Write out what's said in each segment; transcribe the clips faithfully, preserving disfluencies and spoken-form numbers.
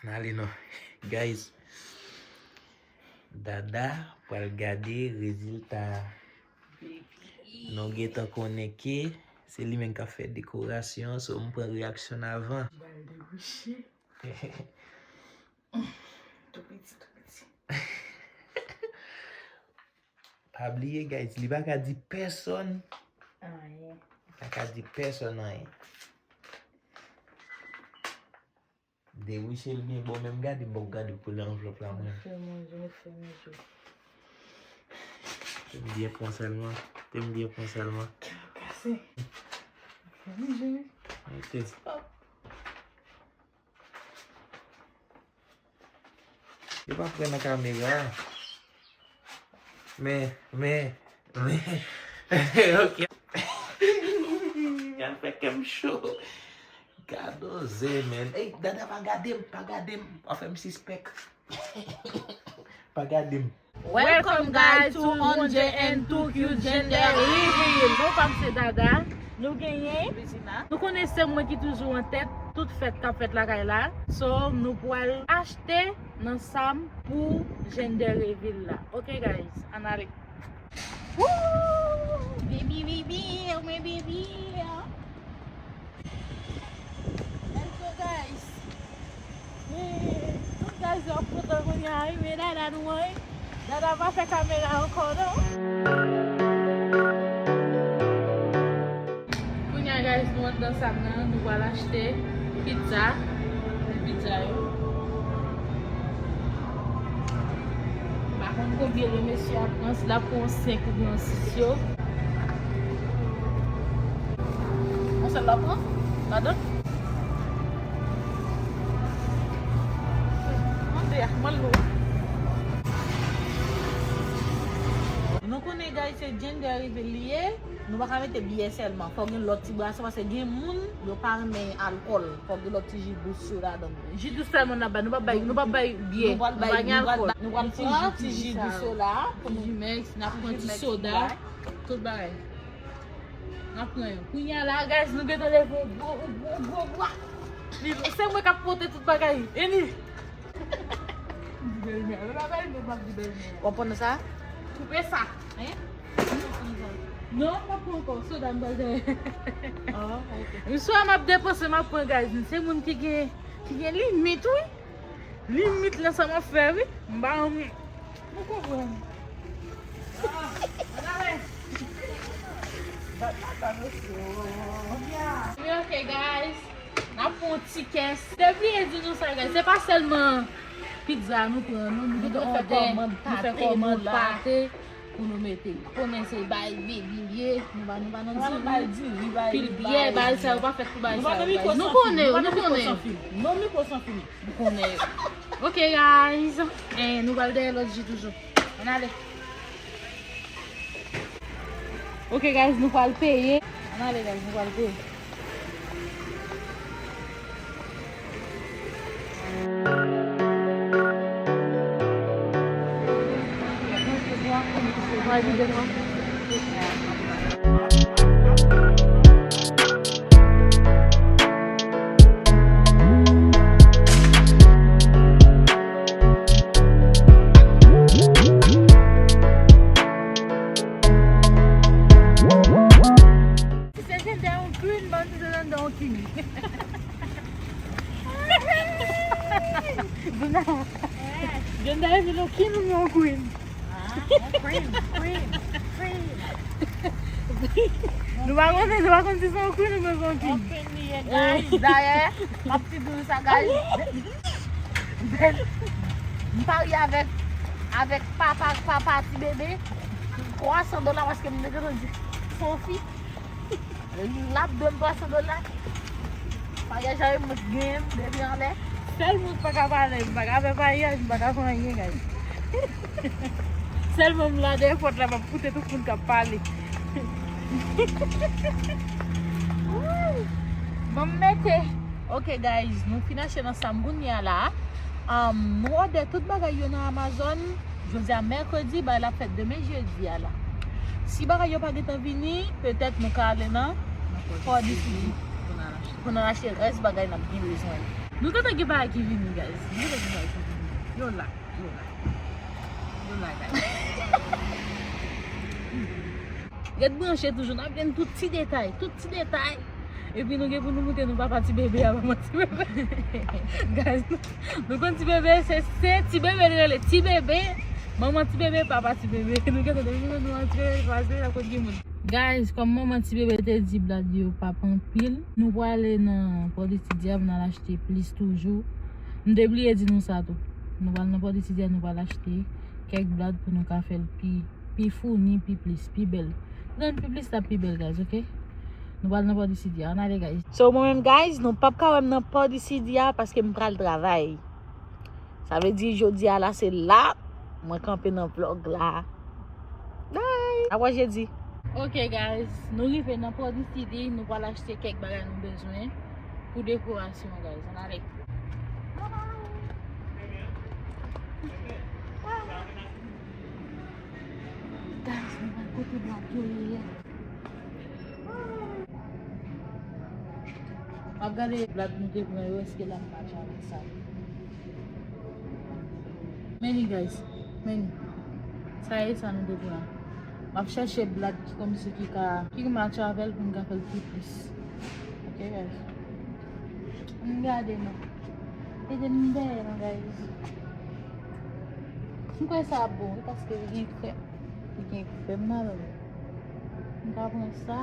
N ale non. Guys, Dada pral gade rezilta a. Nou gentan konnen ke se li menm k ap fè dekorasyon, so m pran reyaksyon l avan. Bal debouche. Tou piti, tou piti. Pa bliye, guys, li pa ka di pèsonn. Anyen. Li pa ka di pèsonn anyen. Debouche l byen bon, menm gade, m poko gade koulè anvlòp la, mwen. Fè manje, fè manje. Te m byen pran sèlman. Te m byen pran sèlman. Kè m kase. Fè manje, wi. Mete. Yo pa pran nan kamera. Men, men, men. Ok. Gad fè kè m cho. Gad on zen, men. Ey, Dada, pa gade m, pa gade m. W ap fè m sispèk. Pa gade m. Welcome, guys, to one J and two Q Gender Reveal. Non pa m se Dada. Nou genyen Louisina. Nou konnen se mwen ki toujou an tèt tout fèt k ap fèt lakay la. So, nou pral achte nan Sam pou gender reveal la. Ok, guys, ann ale. Woo! Baby reveal, my baby. Let's go, guys. Hey, tout guys yo ap kontan kounye a, wi, men Dada nou an, wi. Dada pa fè kamera ankò, non. Kounye a, guys, nou anndan Sam nan, nou pral achte pizza. Men pizza yo. M pa konn konbyen le mesye a pran, si l ap pran senk oubyen sis yo. Yon sèl l ap pran? Ladan? Mande a, mande l. Nou konnen, guys, se gender reveal li ye. Nou pa ka mete biyè sèlman. Fò gen lòt ti bwason, paske gen moun, yo pa renmen alkòl. Fò gen lòt ti ji dous yo ladan. Ji dous sèlman n ap bay. Nou p ap bay, nou p ap bay biyè. Nou pa gen alkòl. Nou pral pran ti ji dous yo la. Ti ji mèks, n ap pran ti soda. Tout bagay. N ap pran yo. Kounye a la, guys, nou gentan leve yon gwo, yon gwo, gwo bwa. Li, se mwen k ap pote tout bagay. E li. Di bèlmè. Ou pa bay non, m ap di bèlmè. W ap pran sa? Koupe sa. Hein? Non, m ap pran ankò. Soda m pral dèyè. Ah, ok. Swa m ap depanse, m ap pran, guys. Se moun ki gen, ki gen limit, wi. Limit nan sa m ap fè, wi. M pa, nou konprann. Ah, ann ale. Wi, ok, guys. N ap pran yon ti kès. Te bliye di nou sa, guys. Se pa sèlman pizza nou pran, non. Nou gen òdè, nou fè kòmand pate pou nou mete. Konnen se bay baby ye. Nou pa, nou pa nan diri. Pil biyè, bay sa yo pa fèt pou bay sa yo, guys. Nou konnen yo, nou konnen yo. Non, mikwo san fil. Nou konnen yo. Ok, guys. Eh, nou pral dèyè lòt ji toujou. Ann ale. Ok, guys, nou pral peye. Ann ale, guys, nou pral peye. Si se gender yon queen, ban m di se gender yon king. Gender yon king ou yon queen? Ah, yon queen, queen, queen. Nou pa konnen, nou pa konn si se yon queen oubyen se yon king. Yon queen li ye, guys. Dayè, m ap di nou sa, guys. M parye avèk, avèk papa, papa ti bebe. Twa san dola paske m te gentan di se yon fi. L ap dwe m twa san dola. Maryaj la, yo mèt genyen m depi anlè. Sèl moun k pa ka pale, m pa ka fè maryaj, m pa ka fè anyen, guys. Sèlman m la dèyè pòt la, m ap koute tout moun k ap pale. Ban m mete. Ok, guys, nou fin achte nan Sam kounye a la. Um, nou òdè tout bagay yo nan Amazon. Jodi a mèkredi, bagay la fèt demen jedi a la. Si bagay yo pa gentan vini, petèt nou ka ale nan Fort du Sud pou n al achte rès bagay n ap gen bezwen. Nou gentan gen bagay ki vini, guys. Nou gentan gen bagay ki vini. Yo la, yo la. Yo la, guys. Ret branche toujou, n ap jwenn tout ti detay, tout ti detay. Epi nou gen pou nou moute nou papa ti bebe a, manman ti bebe. Guys, nou konn ti bebe, se, se ti bebe li rele, ti bebe. Manman ti bebe, papa ti bebe. Nou gentan depi nou an ti bebe, papa ti bebe, la kot gen moun. Guys, kòm manman ti bebe te di blad yo p ap anpil, nou prale nan Port Dicidya pou n al achte plis toujou. M te bliye di nou sa tou. Nou pral nan Port Dicidya, nou pral achte kèk blad pou nou ka fè l pi, pi founi, pi plis, pi bèl. Lè n pi plis, l ap pi bèl, guys, ok? Nou pral nan Port Dicidya. Ann ale, guys. So, mwen menm, guys, nou p ap ka wè m nan Port Dicidya paske m pral travay. Sa vle di jodi a la se la mwen kanpe nan vlòg la. Bye. A wè jedi. Ok guys, nou rive nan Port Dicidya, nou pral achte kèk bagay nou bezwen pou dekorasyon guys. Ann ale. Guys, nou pral kote blad yo ye. M ap gade blad nou te pran yo, èske l ap match avèk sa? Men li, guys. Men li. Sa e sa nou te pran. M ap chèche blad ki kòmsi ki ka, ki match avè l pou m ka fè l pi plis. Ok, guys. M gade non. Ede m dèyè non, guys. M kwè sa bon, wi, paske li gen krèm. Li gen krèm nan men. M ka pran sa.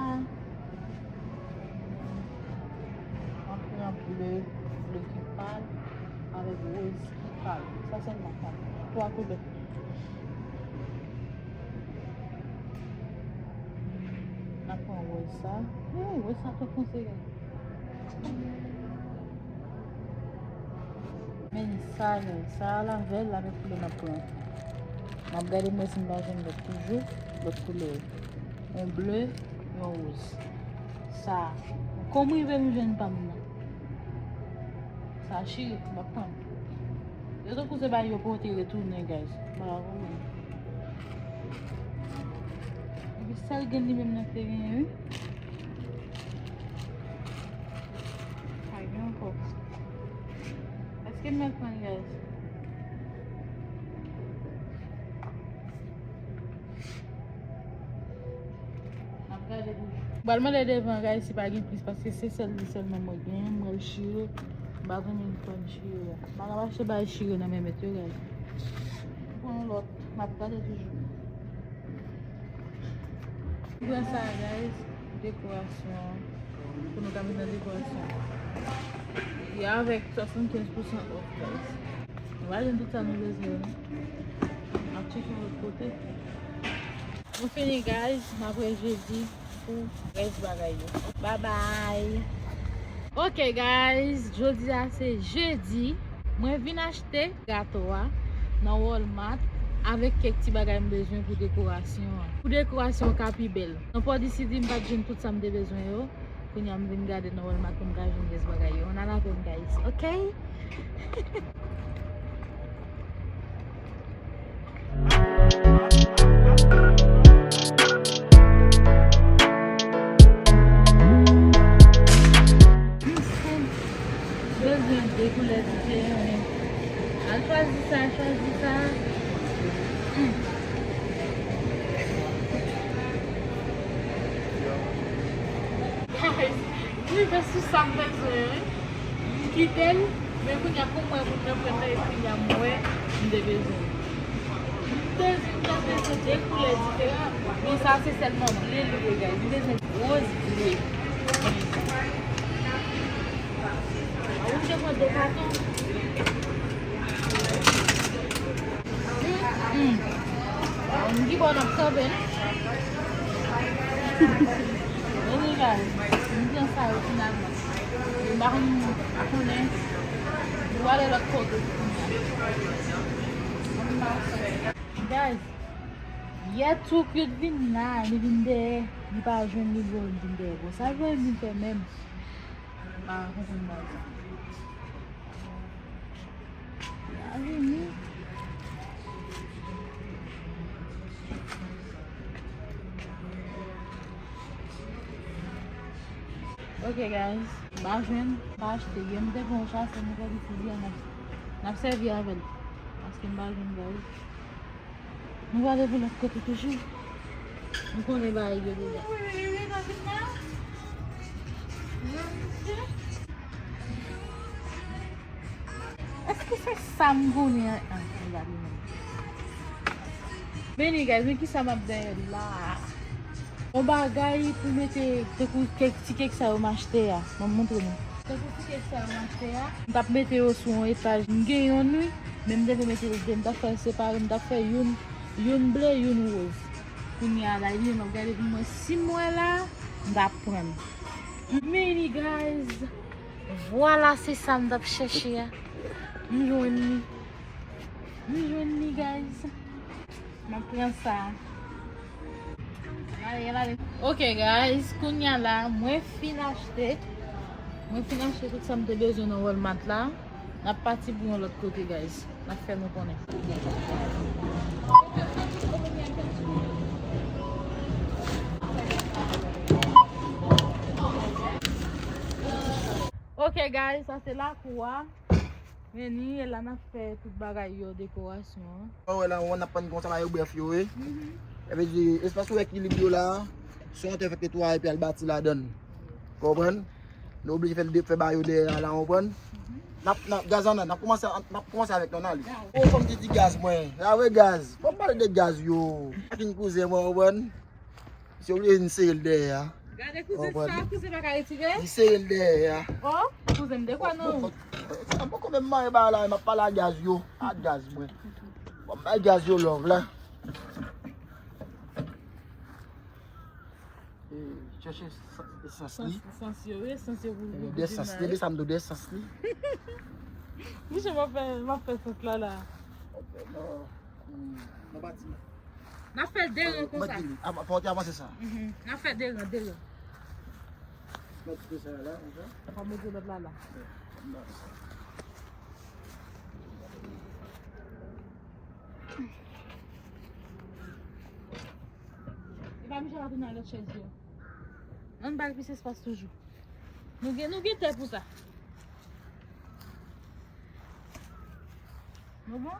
M ap pran ble, ble ki pal, avèk wòz ki pal. Sa sèlman pal. Twa koulè. M ap pran wòz sa. Hey, wòz sa twò fonse, guys. Men sa, guys, sa a l avè l, avèk koulè m ap pran. M ap gade mwen si m pa jwenn lòt toujou, lòt koulè. Yon ble, yon wòz. Sa, kòm rive m jwenn pa m nan. Sa chire, m ap pran. Yo tankou se bagay yo pote retounen, guys. M pa konprann. Epi sèl gen li menm nan te genyen, wi. Pa gen ankò. Èske m mèt pran, guys? N ap gade pou. M pral mande devan, guys, si pa gen plis, paske se sèl li sèlman mwen genyen. M pral chire. M pa renmen pran chire a. M pa ka achte bay chire nan men mèt yo, guys. M pran yon lòt. M ap gade toujou. Pran sa, guys, dekorasyon, pou nou ka met nan dekorasyon. Li avèk swasannkenz pousan off, guys. Nou pa jwenn tout sa nou bezwen, non. N ap tcheke lòt kote. Nou fini, guys, n ap wè jedi pou rès bagay yo. Bye bye. Ok, guys, jodi a se jedi. Mwen vin achte gato a nan Walmart avèk kèk ti bagay m bezwen pou dekorasyon an. Pou dekorasyon an ka pi bèl. Nan Port Dicidya, m pa t jwenn tout sa m te bezwen yo. Kounye a m vin gade nan Walmart pou m ka jwenn rès bagay yo. Ann al avè m, guys. Ok? Bezwen de koulè diferan, men al chwazi sa, chwazi sa. Hmm. Guys, m rive sou sa m bezwen, wi. M kite l, men kounye a pou mwen, pou mwen pran nan espri a, m wè m te bezwen. M te, m te bezwen de koulè diferan, men sa se sèlman ble li ye, guys. M bezwen wòz ble. A, ou te pran de katon? Hmm. A, m ki bò n ap kanpe, non? Anyway, m pran sa yo finalman. M pa konn, pa konnen. Nou ale lòt kote pou kounye a. Guys, yè Too Cute vin la, li vin dèyè, li pa jwenn li vre, li vin dèyè. Bon, sa vle vin fè menm. M pa konprann bagay sa. Li a vini. Ok, guys. M pa jwenn, m pa achte. Yè m te pran yon chase, m pran itilize a, n ap, n ap sèvi avè l. Paske m pa jwenn, guys. Nou prale pou lòt kote toujou. M konnen bagay yo deja. Èske se sa m konnen an? Ah, li la li menm. Men guys, men kisa m ap dèyè la? Yon bagay pou mete, tankou kèk, ti kèk sa yo m achte a. Ban m montre nou. Tankou ti kèk sa yo m achte a. M t ap mete yo sou yon etaj. M gen yonn wi, men m te vle mete yo de. M t ap fè separe, m t ap fè youn, youn ble, youn woz. Kounye a la, li menm ap gade pou mwen. Si m wè la, m t ap pran. Men guys, vwala, se sa m t ap chèche a. M jwenn li. M jwenn li, guys. M ap pran sa. Gade, gade. Ok, guys, kounye a la, mwen fin achte. Mwen fin achte tout sa m te bezwen nan Walmart la. N ap pati pou yon lòt kote, guys. N ap fè nou konnen. Ok, guys, sa se lakou a. Men ni, e la n ap fè tout bagay yo, dekorasyon an. Ou wè la, w wè n ap pann konsa la, yo brèf yo, wi. Mhm. Sa vle di, espas ou wè ekilib yo la, se yon tè fèk netwaye epi al bati ladan l. Konprann? Nou oblije fè l de, fè ba yo dèyè a la, konprann? Mhm. N ap, n ap, gaz ann, n ap kòmanse, n ap kòmanse avèk non, n ale. Gaz. O, fò m te di gaz, mwen. Sa vre gaz. Fò m pale de gaz yo. Ak yon kouzen mwen, konprann? Se oblije n sere l dèyè a. Gade kouzen sa, kouzen pa ka retire. N sere l dèyè a. Oh, kouzen m dekwa non. Mwen poko menm mare bagay la, m ap pale a gaz yo. A gaz mwen. Bon, bay gaz yo love la. E, chèche sa-, esans li. Esans yo, wi, esans yo pou, pou de esans li, sa m do de esans li. Mouche, m ap fè, m ap fè esans la, la. Ok, non. Hmm, non, pa di. N ap fè l de ran konsa. Fò w te avanse sa. Mhm. N ap fè de ran, de ran. Mèt de sa la, konsa. Fò mete lòt la, la. E pa Michel ap tounen nan lòt chèz yo. Ann ba l plis espas toujou. Nou gen, nou gen tè pou sa. Nou bon?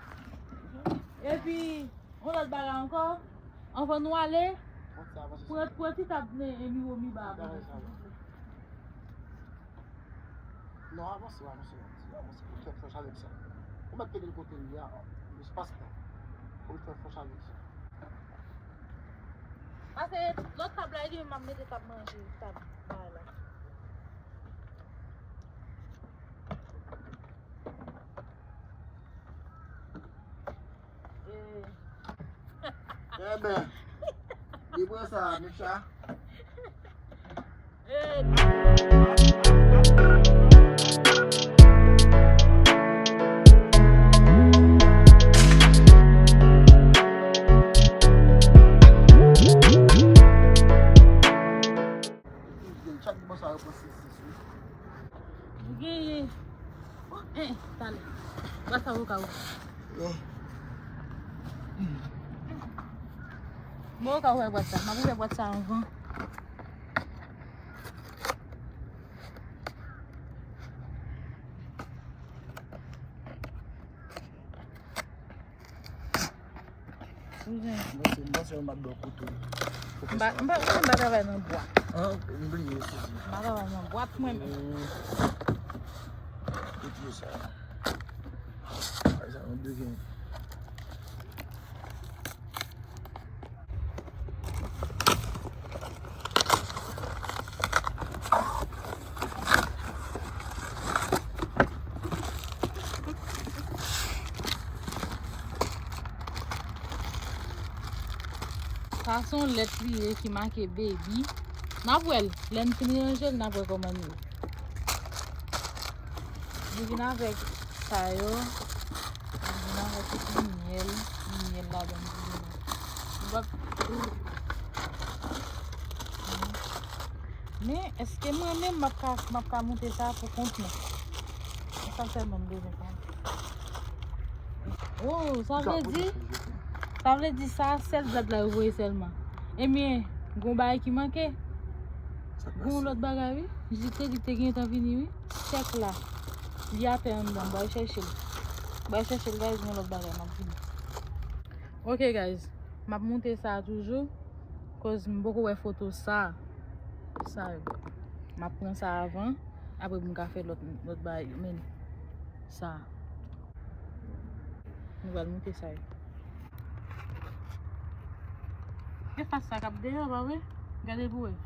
Epi, yon lòt bagay ankò. Anvan nou ale, pran, pran ti tab, men, e miwo miba a pou nou. Non, avanse, avanse, avanse, avanse. Ou fè flèch avèk sa. Ou mèt kite l kote l ye a, espas la. Ou fè flèch avèk sa. Pase lòt tab la, e li menm m ap mete tab manje, tab bagay la. Eh. Eben, li pran sa, Micha. Eh. Chak bò sa yo pran sis sis, wi. Ou genyen. Eh, talè. Bwat sa ou ka ouvè. Bon, ou ka ouvè bwat sa. M ap ouvè bwat sa anvan. Kouzen. Mwen se, mwen se yon mat bò kouto. M pa, m pa, m pa travay nan bwat. An, m bliye, eskize. M pa travay nan bwat, mwen menm. Hmm. Kouto sa. Ay, sa, mwen bezwen. Sa se yon lèt li ye ki make baby. N ap wè l. Lè n fin ranje l, n ap wè kòman l ye. Li vin avèk sa yo. Li vin avèk tout limyè l. Limyè l ladan l vin. Li p ap. Men, èske mwen menm m ap ka, m ap ka moute sa pou kont mwen? Se sa sèlman m bezwen konnen. Oh, sa vle di, sa vle di sa, sèl blad la yo voye sèlman. Ebyen, gon bagay ki manke. Gon lòt bagay, wi. Li te di te gentan vini, wi. Chèk la. Li atè anndan, m pral chèche l. M pral chèche l, guys, yon lòt bagay, m ap vini. Ok, guys, m ap moute sa a toujou, koz m poko wè foto sa. Sa yo. M ap pran sa avan, apre pou m ka fè lòt, lòt bagay yo, men sa. Nou pral moute sa yo. E fas sa k ap deyò, pa vre? Gade pou wè.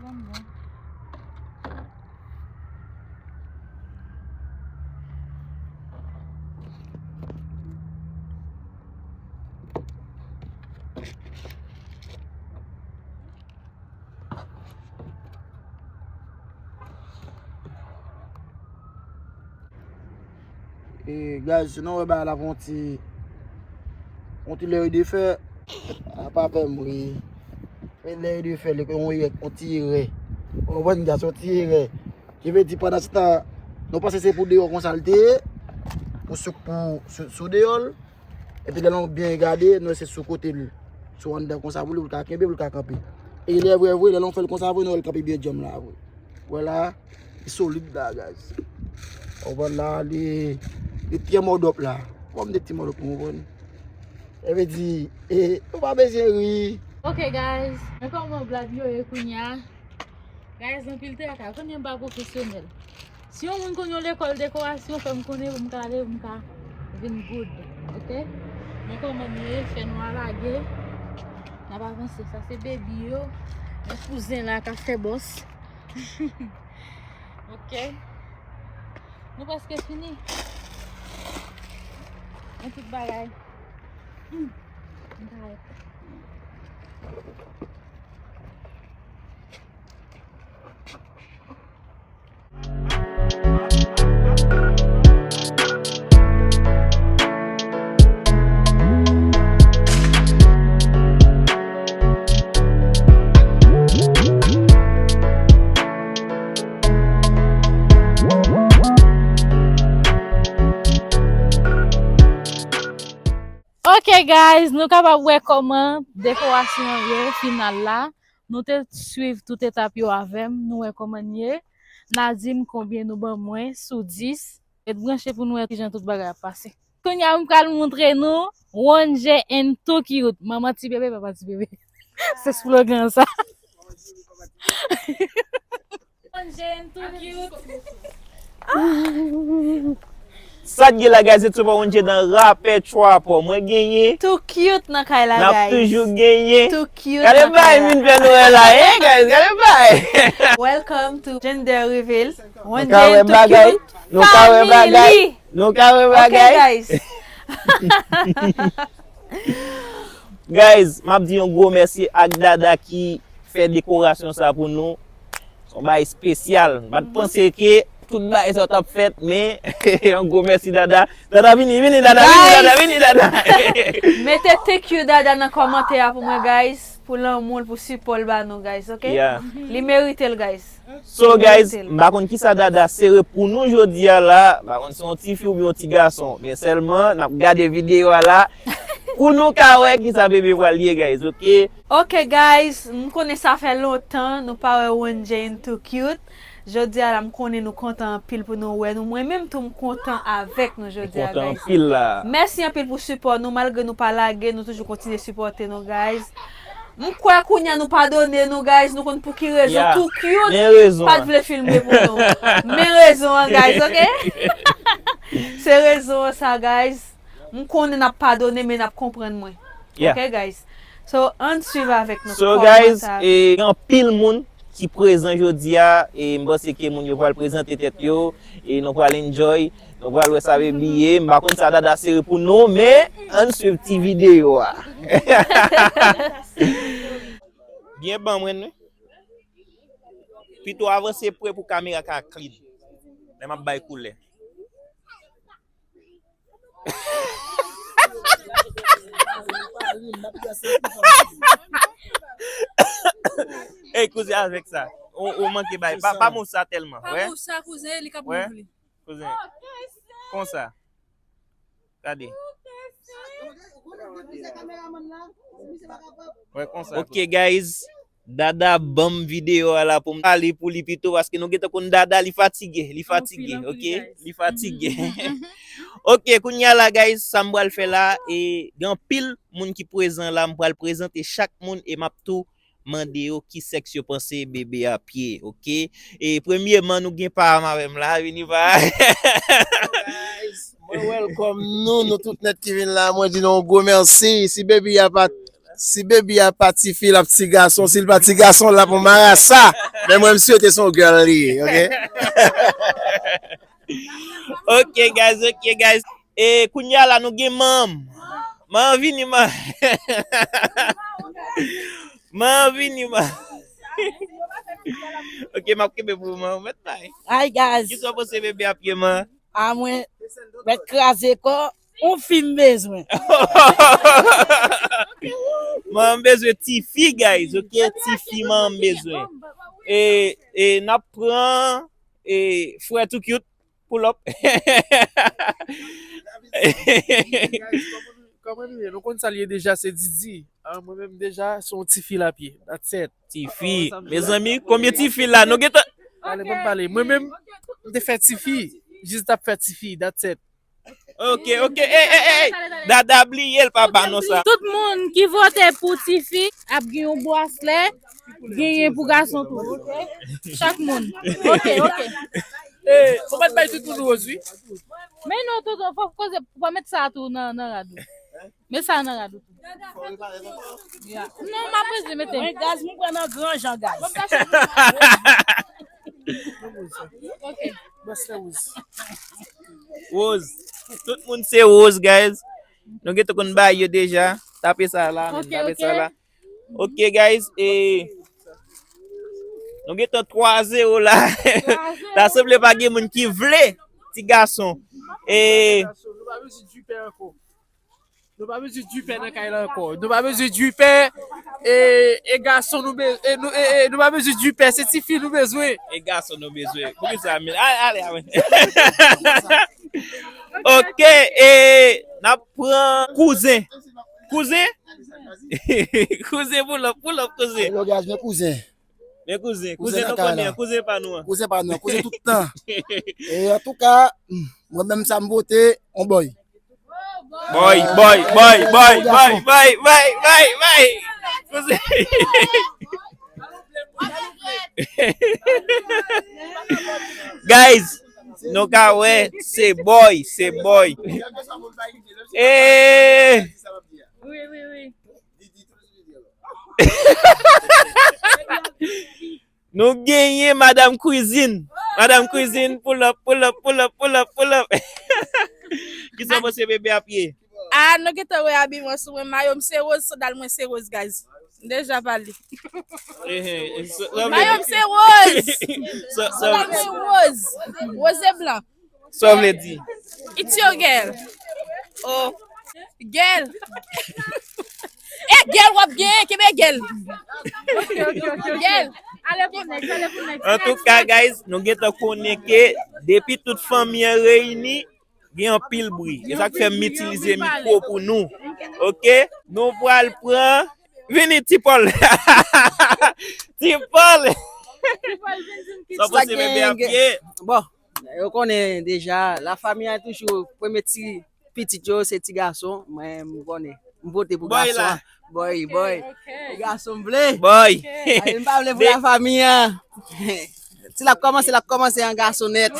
Bon, bon. E, guys, si nou wè bagay la fè yon ti, yon ti lè de fè, a pa fè m ri. Men lè de fè, li yon erè, yon ti erè. Ou konprann, guys, yon ti erè. Ki vle di, pandan se tan, nou panse se pou deyò konsa l te ye, pou sou, pou, sou, sou deyò l. Epi lè nou byen gade, nou wè se sou kote l, sou anndan konsa pou li, pou l ka kenbe, pou l ka kanpe. E lè vre, vre, lè nou fè l konsa vre, nou wè l kanpe byen djanm la vre. Wè la, li solid la, guys. Ou konprann la, li, li trè mòdòp la. Kòm de ti mòdòp, ou konprann? E vle di, e, ou pa bezwen ri. Ok, guys, men kòman blad yo ye kounye a? Guys, anpil traka. Kounye a m pa pwofesyonèl. Si yon moun konn yon lekòl dekorasyon, fè m konnen pou m ka ale, pou m ka vin good. Ok? Men kòman nou ye, fè nou a lage. N ap avanse. Sa se baby yo. Men kouzen la k ap fè bòs. Ok? Nou prèske fini. Men tout bagay. Hmm. M parèt. Ok, guys, nou kapab wè kòman dekorasyon an ye final la. Nou te swiv tout etap yo avè m, nou wè kòman l ye. N a di m konbyen nou ban mwen sou dis. Ret branche pou nou wè kijan tout bagay ap pase. Kounye a, m pral montre nou Wonje and Too Cute. Manman ti bebe, papa ti bebe. Se slogan sa. Wonje and Too Cute. Sa k gen la, guys, se Too Cute nan rapètwa pa w. Mwen genyen. Too Cute nan kay la, guys. N ap toujou genyen. Too Cute nan kay la. Gade bay, vin fè nou wè la, eh, guys, gade bay. Welcome to Gender Reveal. Nou ka wè bagay. Nou ka wè bagay. Nou ka wè bagay. Ok, guys. Guys, m ap di yon gwo mèsi ak Dada ki fè dekorasyon sa pou nou. Se yon bagay espesyal. M pa t panse ke tout bagay sa t ap fèt, men yon gwo mèsi, Dada. Dada, vini, vini, Dada, vini, Dada, vini, Dada. Mete thank you Dada nan kòmantè a pou mwen, guys, pou lanmou l, pou sipò l ba nou, guys, ok? Yeah. Li merite l, guys. So, guys, m pa konn kisa Dada sere pou nou jodi a la. M pa konn si yon tifi oubyen yon ti gason. Men sèlman, n ap gade videyo a la pou nou ka wè kisa bebe pral ye, guys, ok? Ok, guys, m konnen sa fè lontan nou pa wè Wonje and Too Cute. Jodi a la, m konnen nou kontan anpil pou nou wè nou. Mwen menm tou, m kontan avèk nou jodi a, guys. M kontan anpil la. Mèsi anpil pou sipò nou, malgre nou pa lage, nou toujou kontinye sipòte nou, guys. M kwè kounye a nou padone nou, guys. Nou konn pou ki rezon Too Cute pa t vle filme pou nou. Men rezon an, guys, ok? Se rezon an sa, guys. M konnen n ap padone, men n ap konprann mwen. Ok, guys? So, ann swiv avèk nou kòmantè. So, guys, e, gen anpil moun ki prezan jodi a, e m panse ke moun yo pral prezante tèt yo, e nou pral enjoy, nou pral wè sa bebe ye. M pa konn sa Dada sere pou nou, men ann swiv ti videyo a. Byen ban mwen, wi. Pito avanse pre pou kamera ka clean. Lè m ap bay koulè. Ey, kouzen avèk sa. Ou, ou manke bay. Pa, pa mouv sa tèlman. Pa mouv sa, kouzen, li k ap mouv li. Kouzen. Konsa. Gade. Ok, guys. Dada ban m videyo a la pou m pale pou li pito, paske nou gentan konn Dada, li fatige, li fatige, ok? Li fatige. Ok, kounye a la, guys, sa m pral fè la, e gen anpil moun ki prezan la, m pral prezante chak moun e m ap tou mande yo ki sèks yo panse bebe a pye, ok? E premyeman, nou gen pa m avè m la, vini pa. Mwen welcome nou, nou tout nèt ki vin la, mwen di nou yon gwo mèsi. Si baby a pa, si baby a pa tifi, l ap ti gason, si l pa ti gason, l ap yon marasa. Men mwen, m swete se yon girl li ye, ok? Ok, guys, ok, guys. E kounye a la, nou gen manm. Manm vini, manm. Manm vini, manm. Ok, m ap kenbe pou ou, manm. Ou mèt bay. Hi, guys. Kisa w panse bebe a pye, manm? A mwen, mèt kraze kò, yon fi m bezwen. Manm bezwen tifi, guys, ok? Tifi manm bezwen. E, e n ap pran, e, frè Too Cute, pull up. Kòman nou ye? Nou konn sa l ye deja, se Didi. Ah, mwen menm deja, se yon tifi l ap ye. That's it. Tifi. Mezanmi, konbyen tifi la? Nou gentan. Pale, ban m pale. Mwen menm, m te fè tifi. Jis t ap fè tifi. That's it. Ok, ok. Ey, ey, ey. Dada bliye l pa ba nou sa. Tout moun ki vote pou tifi ap gen yon braslè, genyen pou gason tou. Chak moun. Ok, ok. Eh, ou mèt bay tout moun woz, wi. Men non, tonton, fò koze, fò met sa tou nan, nan rad ou. Met sa nan rad ou tou. Ya. Non, m ap bezwen mete. Mwen gaz, mwen pran nan gran jan gaz. Ok. Rose. Tout moun se Rose, guys. Nou gentan konn bay yo deja. Tape sa la, men, tape sa la. Ok, guys, e nou gentan twa zewo la. Ta sanble pa gen moun ki vle ti gason. E Nou pa bezwen dipè ankò. Nou pa bezwen dipè nan kay la ankò. Nou pa bezwen dipè, e, e gason nou be-, e, nou, e, e, nou pa bezwen dipè, se tifi nou bezwen. E gason nou bezwen. Poukisa, men? Ale, ale, ale. Ok, e n ap pran kouzen. Kouzen? Kouzen, pull up, pull up, kouzen. Hello, guys, men kouzen. Men kouzen, kouzen nou konnen an, kouzen pa nou an. Kouzen pa nou an, kouzen tout tan. E antouka, hmm, mwen menm sa m vote, on boy. Boy, boy, boy, boy, boy, boy, boy, boy, boy. Kouzen. Guys, nou ka wè, se boy, se boy. Eh. Wi, wi, wi. Nou genyen Madam Kwizin. Madam Kwizin, pull up, pull up, pull up, pull up, pull up. Kisa w panse bebe ap ye? Ah, nou gentan wè abiman sou mwen. Mayo m se woz, sandal mwen se woz, guys. M deja pale. Eh, eh, eh, so, so, Mayo m se woz. So, so, Sandal mwen woz. Woz e blan. Sa w vle di? It's your girl. Oh. Girl. Eh, girl, w ap genyen, kenbe girl. Ok, ok, ok, ok. Girl. Ale pou next, ale pou next. Antouka, guys, nou gentan konnen ke depi tout fanmi an reyini, gen anpil bri. E sa k fè m itilize mikwo pou nou. Ok? Nou pral pran. Vini, Ti Pòl. Ti Pòl. Sa w panse bebe ap ye? Bon, yo konnen deja, lafanmi an toujou, premye ti pitit yo, se ti gason. Mwen, m konnen. M vote pou gason an. Boy, boy. Ti gason m vle. Boy. Ay, m pa vle pou lafanmi an. Si l ap kòmanse, l ap kòmanse an gason nèt.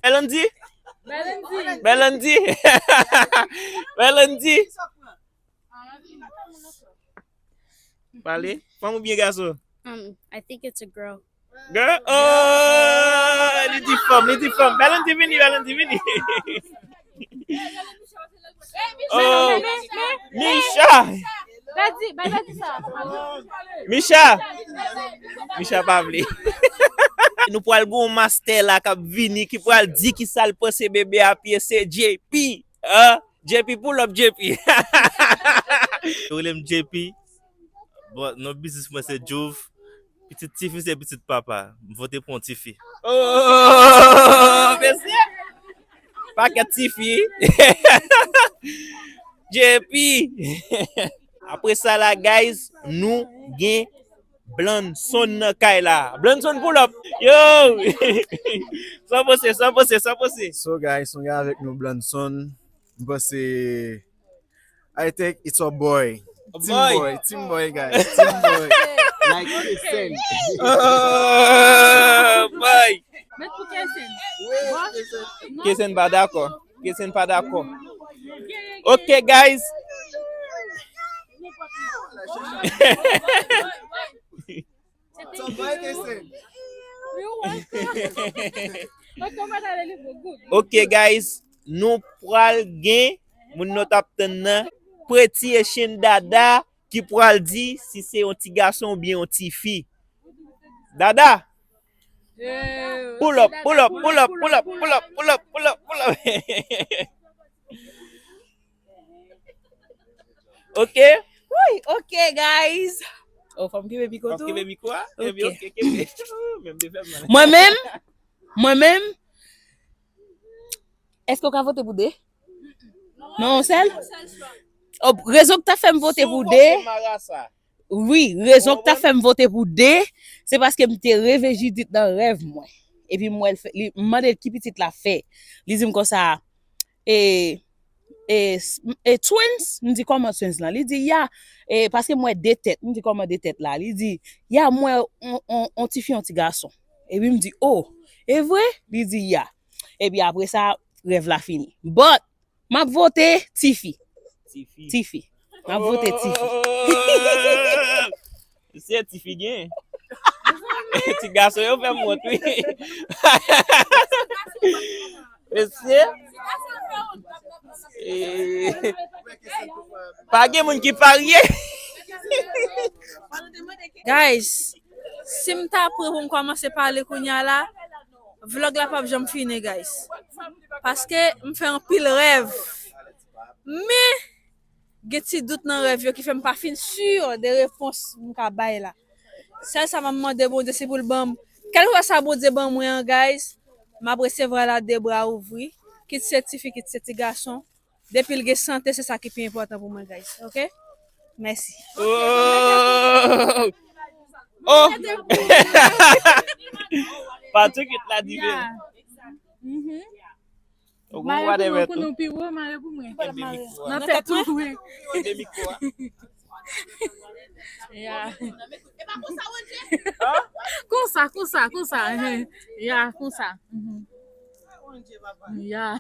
Belandi? Belandi. Belandi. Belandi. Pale. Fanm oubyen gason? Um, I think it's a girl. Girl? Oh, li di fanm, li di fanm. Belandi vini, Belandi vini. Oh, Misha. Misha. Misha pa vle. Nou pral gon mastè la k ap vini, ki pral di kisa l panse bebe ap ye, se J P. Hein? J P, pull up, J P. Yo rele m J P. Bon, non biznis mwen se Djouv. Pitit tifi se pitit papa. M vote pou yon tifi. Oh, mesye! Pakèt tifi. J P. Apre sa la, guys, nou gen Blanson nan kay la. Blanson, pull up. Yo! San pose, san pose, san pose. So, guys, nou gen avèk nou Blanson. M panse, I think it's a boy. A Team boy. Boy, team boy, guys. Team boy. Like Kesen. Oh, boy. Met pou Kesen. Kesen pa dakò. Kesen pa dakò. Ok, guys. Ok, guys. Nou pral gen moun nou t ap tann nan. Pretty Asian Dada ki pral di si se yon ti gason oubyen yon ti fi. Dada, pull up, pull up, pull up, pull up, pull up, pull up, pull up, pull up. Ok. Wi, ok, guys. Oh, fò m kenbe mikwo tou? Fò m kenbe mikwo a? Epi, ok, kenbe. Menm de fè mal. Mwen menm, mwen menm, èske w ka vote pou de? Non, yon sèl? Oh, rezon k ta fè m vote pou de? Wi, rezon k ta fè m vote pou de, se paske m te reve Jidit nan rèv mwen. Epi m wè l fè, li, m mande l ki pitit la fè. Li di m konsa, e, e, e twins? M di, kòman twins lan? Li di, ya, e, paske m wè de tèt. M di, kòman de tèt la? Li di, ya, m wè on, on, on ti fi, on ti gason. Epi m di, oh, e vre? Li di, ya. Epi apre sa, rèv la fini. But, m ap vote tifi. Tifi. Tifi. M ap vote tifi. Oh! Se tifi gen. Ti gason yo fè m wont, wi. Mesye. Eh, pa gen moun ki parye. Guys, si m ta pre pou m kòmanse pale kounye a la, vlog la p ap janm fini, guys. Paske m fè anpil rèv. Men, gen ti dout nan rèv yo ki fè m pa fin si de repons m ka bay la. Sèl sa m ap mande Bondye, se pou l ban m. Kèlkeswa sa Bondye ban mwen an, guys, m ap resevwa l a de bra ouvri. Kit se tifi, kit se ti gason. Depi l gen sante, se sa ki pi enpòtan pou mwen, guys. Ok? Mèsi. Oh! Oh! Patrick la di. Yeah. Mhm. Ou gon whatever tou. Mare pou mwen, pi wo, mare pou mwen. Kenbe mikwo a. Nan tèt ou, wi. Kenbe mikwo a. Yeah. Konsa, konsa, konsa. Eh. Yeah, konsa. Mhm. Yeah.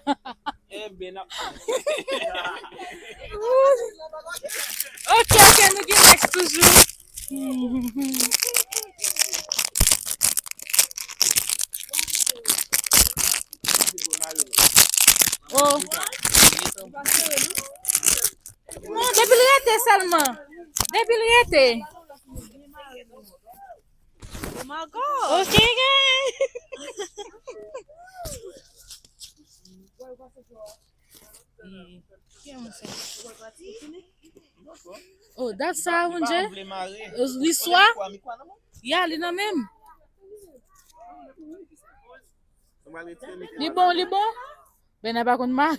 Eh ben, n ap. Ok, ok, nou gen next toujou. Oh. Non, depi l rete sèlman. Depi l rete. Oh my God. Ok, guys. Oh, dat sa, mon Dieu. Listwa? Ya, li nan menm. Li bon, li bon? Bena pa konn ma.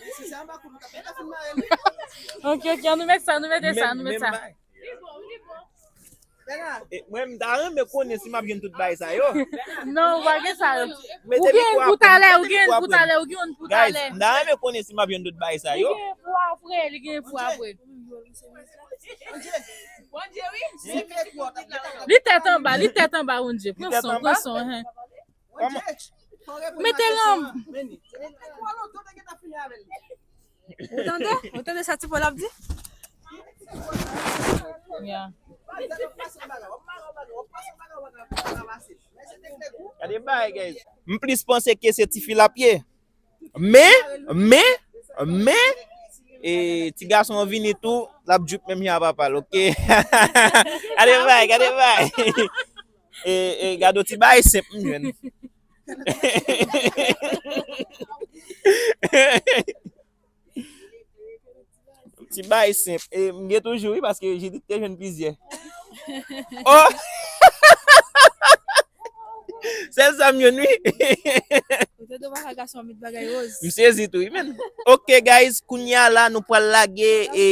Ok, ok, nou met sa, nou mete sa, nou met sa. E, mwen, m ta renmen konnen si m ap jwenn tout bagay sa yo. Non, ou pa gen sa yo. Ou gen pou talè, ou gen pou talè, ou gen pou talè. Guys, m ta renmen konnen si m ap jwenn tout bagay sa yo. Li gen pou apre, li gen pou apre. Li tèt anba, li tèt anba, Wondye. Pran son, pran son, hen. Mete lanm. Ou tande? Ou tande sa ti Pòl ap di? Yeah. Gade bay, guys. M plis panse ke se tifi l ap ye. Men, men, men, e, ti gason an vini tou, l ap drip menm jan a papa l, ok? Gade bay, gade bay. E, e, gade yon ti bay senp m jwenn. Ti bay senp. E, m gen toujou, wi, paske Jidit te jwenn plizyè. Oh! Sèl sa m jwenn, wi. Dodo pa ka gason met bagay roz. M sezi tou, wi, men. Ok, guys, kounye a la, nou pral lage e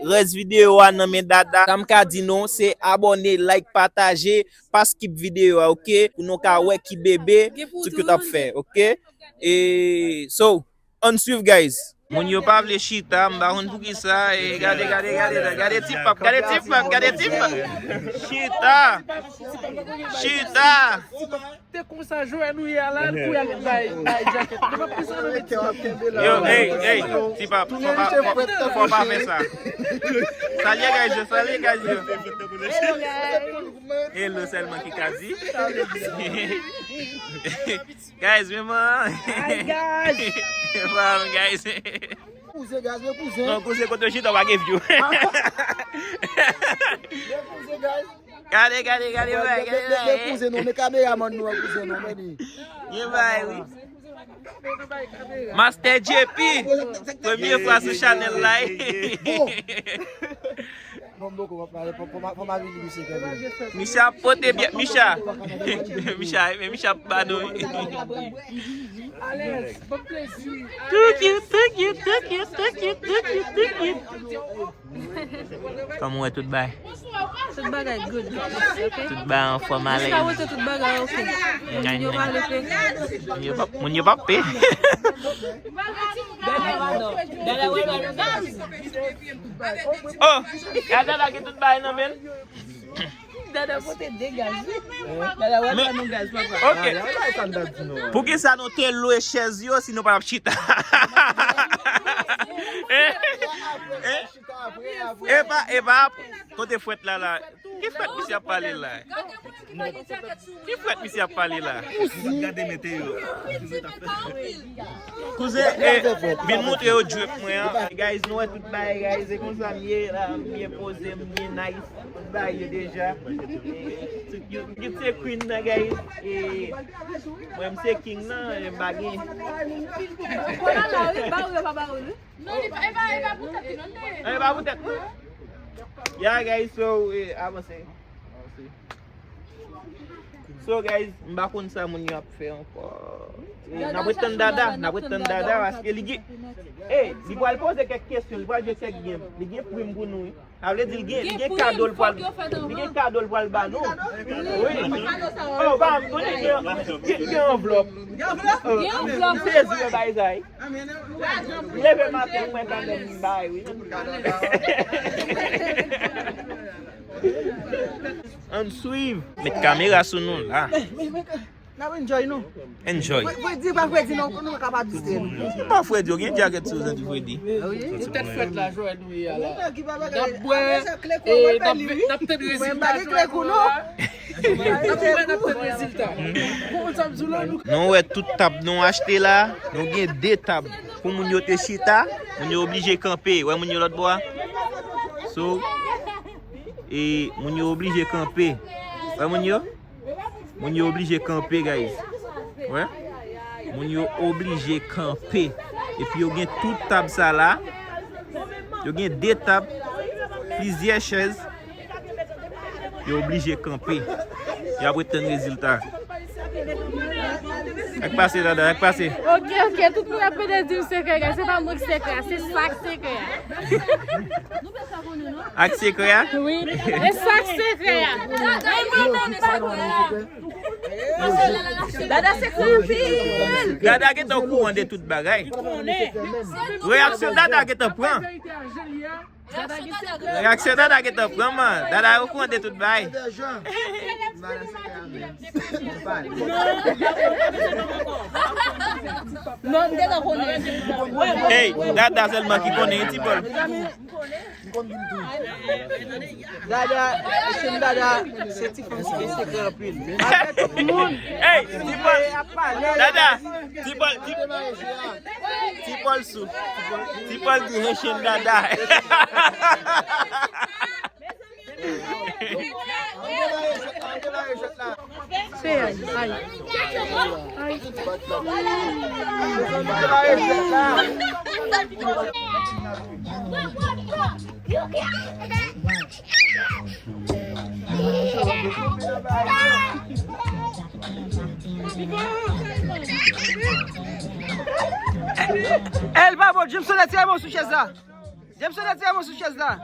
rès videyo a nan men Dada. Sa m ka di nou, se abòne, like, pataje, pa skip videyo a, ok? Pou nou ka wè ki bebe Gen pou Tukyut ap tout. Fè, ok? E, so, ann swiv, guys. Moun yo pa vle chita, m pa konn poukisa. E, gade, gade, gade, gade ti pap, gade ti pap, gade ti pap. Chita! Chita! Te konsa, jwè nou ye a la, pou y al bay, bay jacket. Nou pa plis ann met ti pap. Yo, hey, hey, ti pap, fò pa, fò, fò pa fè sa. Salye, guys, yo, salye, guys, yo. Hello, sèlman ki ka di. Guys, men man. Hi, guys. Bam, guys. Kouzen, guys, men kouzen. Non, kouzen, kote w chita, w pa gen view. Men kouzen, guys. Gade, gade, gade, bay, gade, bay. Men kouzen, nou, men kameraman nou an, kouzen, nou, men li. Gen bay, wi. Master J P, premye fwa sou chanèl la. Bon. Bon, m poko, fò m, fò m, fò m avili misye kanmenm. Micha pote byen, Micha. Micha, men Micha pa nou. Thank you, thank you, thank you, thank you, thank you, thank you. Kòman w wè tout bay? Tout bagay good, guys, ok? Tout bay anfòm, alèz. Jiska wote tout bagay ok. Moun yo pa lefe. Moun yo p ap, moun yo p ap pe. Oh, gade la gen tout bay nan men l. Dada pote de gaz. Dada wè ban nou gaz, papa. Ok. Poukisa nou te lwe chèz yo si nou pa t ap chita? Eh, eh. Epa, epa, kote frèt la la? Ki frèt misye ap pale la? Ki frèt misye ap pale la? Gade meteo. Kouzen, eh, vin montre yo drip mwen an. Guys, nou wè tout bagay, guys. Se konsa m ye la, m byen poze, m byen nice. Tout bagay yo deja. Tout yo, yo se queen nan, guys. E mwen, m se king nan, e m pa gen. Konan la, wi, ba ou yo pa ba ou, wi. Non, li pa, e pa, e pa pou tèt li, non, li. E pa pou tèt mwen. Yeah, guys, so, eh, avanse. Avanse. So, guys, m pa konn sa moun yo ap fè ankò. Eh, n ap ret tann Dada, n ap ret tann Dada, paske li gen, eh, li pral poze kèk kesyon, li pral jwe kèk game. Li gen prim pou nou, wi. Sa vle di, li gen, li gen kado l pral, li gen kado l pral ba nou. Wi. Oh, ba m konnen gen, gen, gen anvlòp. Gen anvlòp. M sezi wè bay sa, wi. M leve maten, m wè kanmenm m bay, wi. Ann swiv. Met kamera sou nou la. N ap enjoy nou. Enjoy. Fredi pa fredi non, nou pa ka pa distre nou. Pa fredi, ou gen djakèt sou zanti fredi. Wi. Poutèt fèt la, jwè nou ye a la. N ap bwè, e n ap, n ap tann rezilta jwè nou an. N ap bwè, n ap tann rezilta. Bon, sa m di w la, nou. Nou wè tout tab nou achte la, nou gen de tab. Pou moun yo te chita, moun yo oblije kanpe. Wè moun yo lòt bò a? So, e moun yo oblije kanpe. Wè moun yo? Moun yo oblije kanpe, guys. Wè? Moun yo oblije kanpe. Epi yo gen tout tab sa la. Yo gen de tab, plizyè chèz. Yo oblije kanpe. Y ap ret tann rezilta. Sa k pase, Dada? Sa k pase? Ok, ok, tout moun ap pede di m sekrè, guys. Se pa mwen k sekrè a, se sa k sekrè a. Ak sekrè a? Wi. E sa k sekrè a? Dada sekrè anpil. Dada gentan okouran de tout bagay. Reyaksyon Dada gentan pran. Reyaksyon Dada gentan pran, man. Dada okouran de tout bagay. Non, m gentan konnen. Hey, Dada sèlman ki konnen, wi, Ti Pòl. Dada, chen Dada, se ti fanm ki gen sekrè anpil. Malgre tout moun ap pale, ap pale. Dada, Ti Pòl, Ti, Ti Pòl sou. Ti Pòl di chen Dada. Se ay, ay. Ay. Jameson, retire men w sou chèz la. Jameson, retire men w sou chèz la.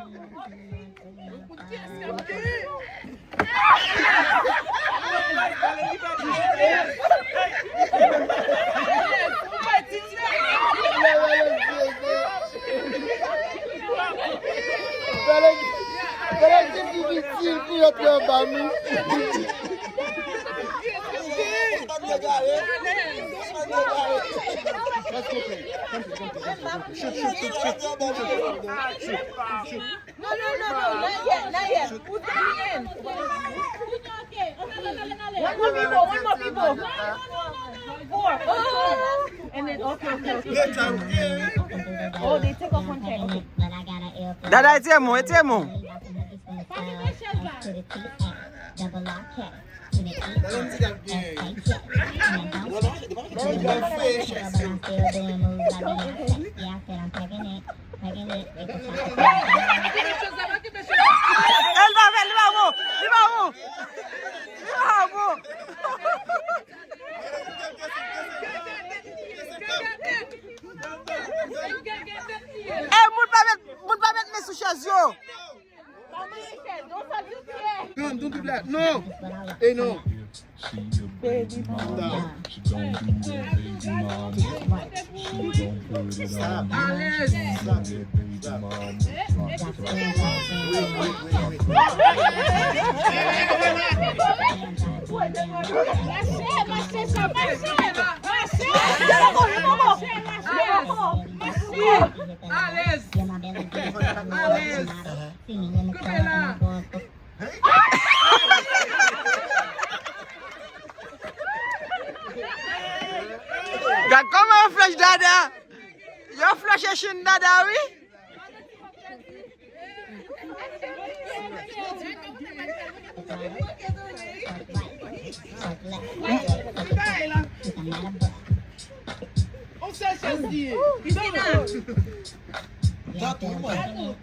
No, no, no, no, not yet, not yet. Put it in. One more people, one more people. Four. Oh. And then, okay, okay, okay. Oh, they take off one time. Okay. Dada, retire men w, retire men w. El pa fè, li pa bon, li pa bon, li pa bon. Ey, moun pa met, moun pa met men sou chèz yo. Come, don't do that. No. Hey, no. Baby mama. Stop. Stop. Stop. Wait, wait, wait, wait. Alèz. Alèz. Kanpe la. Gad kòman yo flèch Dada. Yo flèch chin Dada, wi. On sèl chèz li ye. Tankou mwen.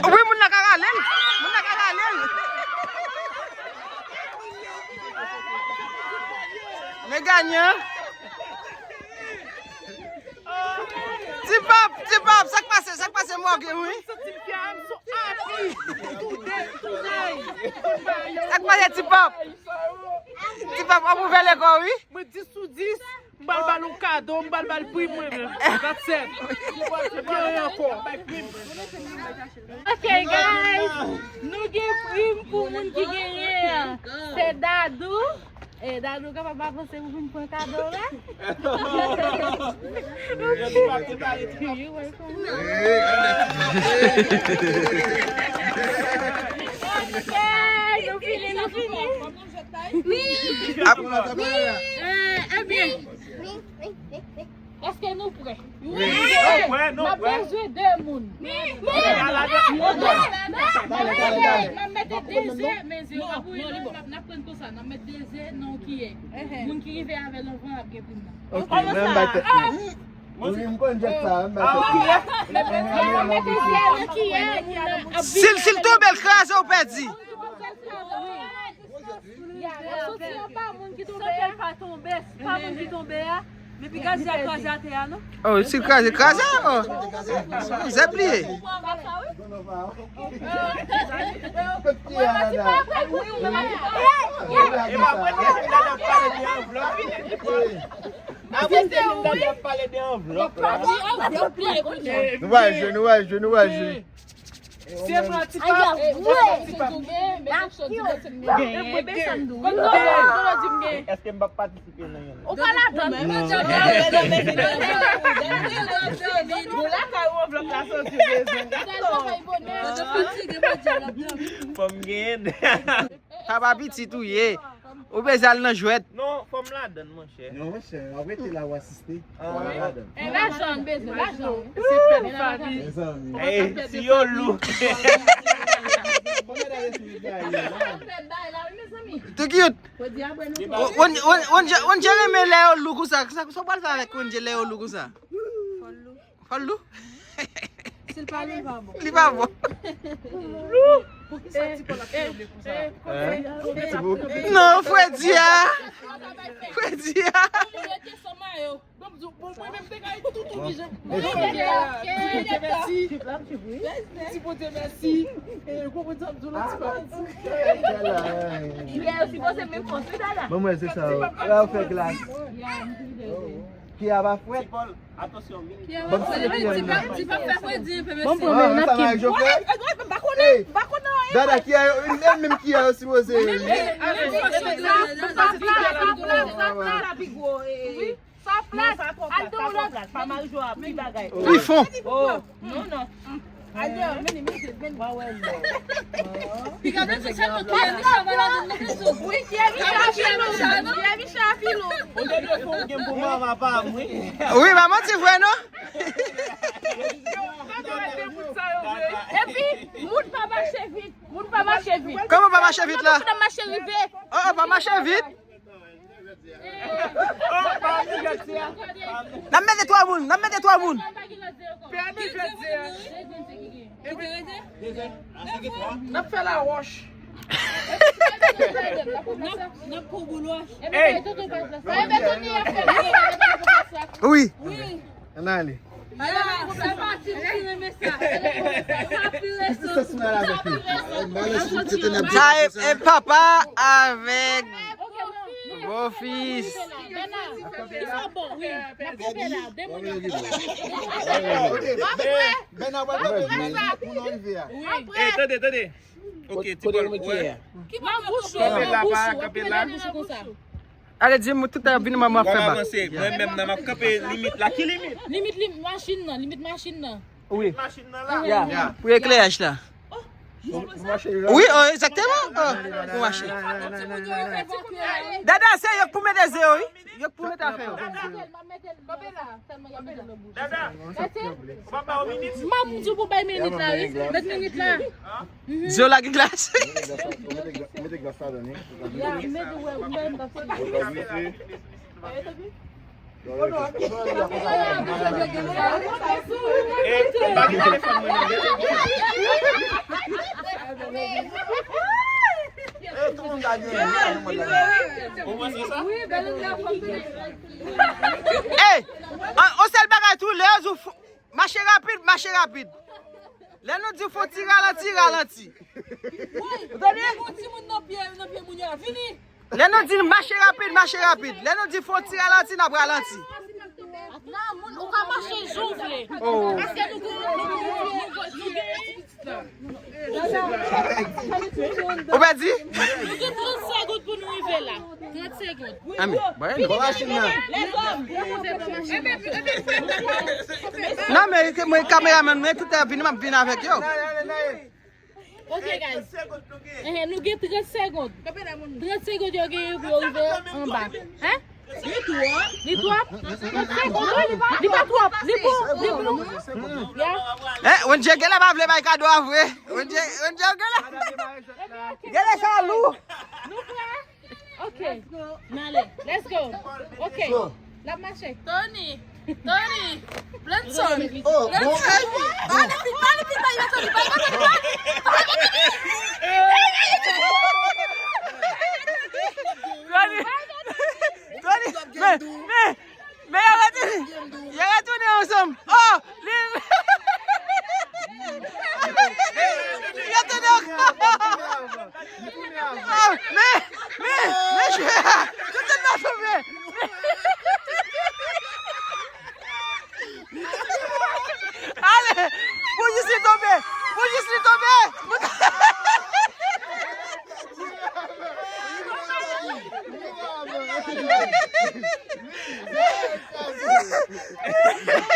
Wi, moun nan ka rale l. Moun nan ka rale l. Men ganyan. Ti Pòp, Ti Pòp, sa k pase, sa k pase, Morgan, wi? Sa k pase, Ti Pòp? Ti Pòp, w ap ouvè lekòl, wi? Mwen dis sou dis, m pral ba l yon kado, m pral ba l prim mwen menm. That's it. Epi anyen ankò. Ok, guys, nou gen prim pou moun ki genyen an. Se Dadou. E, Dadou kapab avanse pou vin pran kado la. Ok, nou fini, nou fini. Wi. Ap- Wi. Eh, ebyen. Èske nou prè? Wi. Nou prè, nou prè. N ap bezwen de moun. Wi. N ap mete de ze, men ze yo ap wouye nan, n ap pran konsa, n ap met de ze nan yon kiyè. Moun ki rive avè l anvan ap gen prim nan. Ok, men m bay tèt mwen. Wi, m konn jwèt sa, m bay tèt mwen. Si l, si l tonbe, l kraze, ou pèdi. Ya, y ap soti anba moun ki tonbe a. Pa moun ki tonbe a. Men piga zi a kraze atè a, non? Oh, si l kraze, kraze, oh. Zèb li ye. Apre se ou, wi. Nou va jwe, nou va jwe, nou va jwe. Se mwen, Ti Pap. Ti Pap. Genyen. Èske m p ap patisipe nan yon? Ou pa ladan. Non. Bon, lakay ou anvlòp la soti bezwen. Fò m genyen. Sa pa pitit ou ye. Ou bezwen al nan jwèt. Non, fò m ladann, monchè. Non, monchè, w ap rete la, w asiste. Ah. W ap ladann. E lajan, bezwen lajan. Se pèn fanmi. Mezanmi. Ey, si yo lou. Kòman w ap fè bay la? Too cute. Wendy renmen lè yo lou konsa. Sa w pral fè avèk Wendy lè yo lou konsa? Fò l lou. Si l pa lou, l pa bon. Li pa bon. Poukisa ti Pòl ap fè konsa? Non, Freddy a. Freddy a. Bon, mwen menm te kay tout oblije. Ti Bondye mèsi. Ti Bondye mèsi. E, ou konprann sa m di w la, ti papa? Bon, mwen se sa. La, ou fè glas. Ki a pa fwèt? Bon, se ki a. Bon, mwen menm sa, mwen jwe. Dada, ki a yo, menm ki a yo sipoze. Sa plat, sa plat, sa plat, sa plat, sa plat. Sa plat, al de ou lòt. Pa mari jwa, pi bagay. Pi fon. Oh, non, non. Al de, men, men, men. Mwen wè non. Pi gade se sèlman ki a nou chaval la donn nou pi sou. Wi, ki a Michel a filou. Ki a Michel a filou. Ou te dwe fè yon game pou mama pa m, wi. Wi, manman ti vre, non? Epi, moun pa mache vit. Moun pa mache vit. Kòman pa mache vit la? Moun pa mache rive. Oh, oh, pa mache vit. N ap mete twa moun, n ap mete twa moun. N ap fè lawòch. N ap pran boul wòch. Wi. Ann ale. Sa e, e papa avèk bofis. Bèna w pral kanpe pou nou rive a. Ey, tande, tande. Ok, ti Pòl, wè. Kanpe la, pa kanpe la. Ale, di m, tout a vin, mwen, mwen fè bak. Avanse. Mwen menm nan, m ap kanpe limit la. Ki limit? Limit, limit machin nan, limit machin nan. Wi. Machin nan la. Ya. Pou ekleraj la. Wi, oh, egzakteman. Oh, pou mache. Dada, se yo k pou mete ze yo, wi. Yo k pou mete afè yo. Dada, w ap ba w minit? M ap di w pou bay minit la, wi. Met minit la. Di yo lage glas. Mete glas, mete glas ladan, wi. Ya, mete, wè, mete. Yo ka mete. Eh, pa gen telefòn mwen nan, mete. Eh, tout moun ka gen. Ou panse sa? Ey, on, on sèl bagay tou, lè yo di w fo-, mache rapid, mache rapid. Lè nou di fò ti ralanti, ralanti. Ou tande? Yon timoun nan pye, nan pye moun yo a. Vini. Lè nou di mache rapid, mache rapid. Lè nou di fò ti ralanti, n ap ralanti. Non, moun, ou ka mache jan w vle. Oh. Paske nou gen, nou gen, nou gen, nou gen, Ou pèdi? Nou gen trant segonn pou nou rive la. Trant segonn. Anmè, bon, bon machin nan. Non, men, ke mwen, kameramann, men tout a vini, m ap vin avèk yo. Ok, guys. Ehe, nou gen trant segonn. Trant segonn yo genyen pou yo rive anba. Hein? Li twòp. Li twòp? Li pa twòp. Li bon. Li bon. Ya. Eh, Wendy genlè pa vle bay kado a vre. Wendy, Wendy genlè. Genlè sa lou. Nou prè? Ok. N ale. Let's go. Ok. L ap mache. Tony. Tony. Blenson. Oh, bon. Blenson. Ba li pi, ba li pi, ba li pi, ba li pi. Tony. Tony, men, men, men yo retounen. Yo retounen ansanm. Oh, li, yo retounen ankò. Oh, men, men, men, jwe a. Tout moun tonbe. Ale, pou jis li tonbe. Pou jis li tonbe.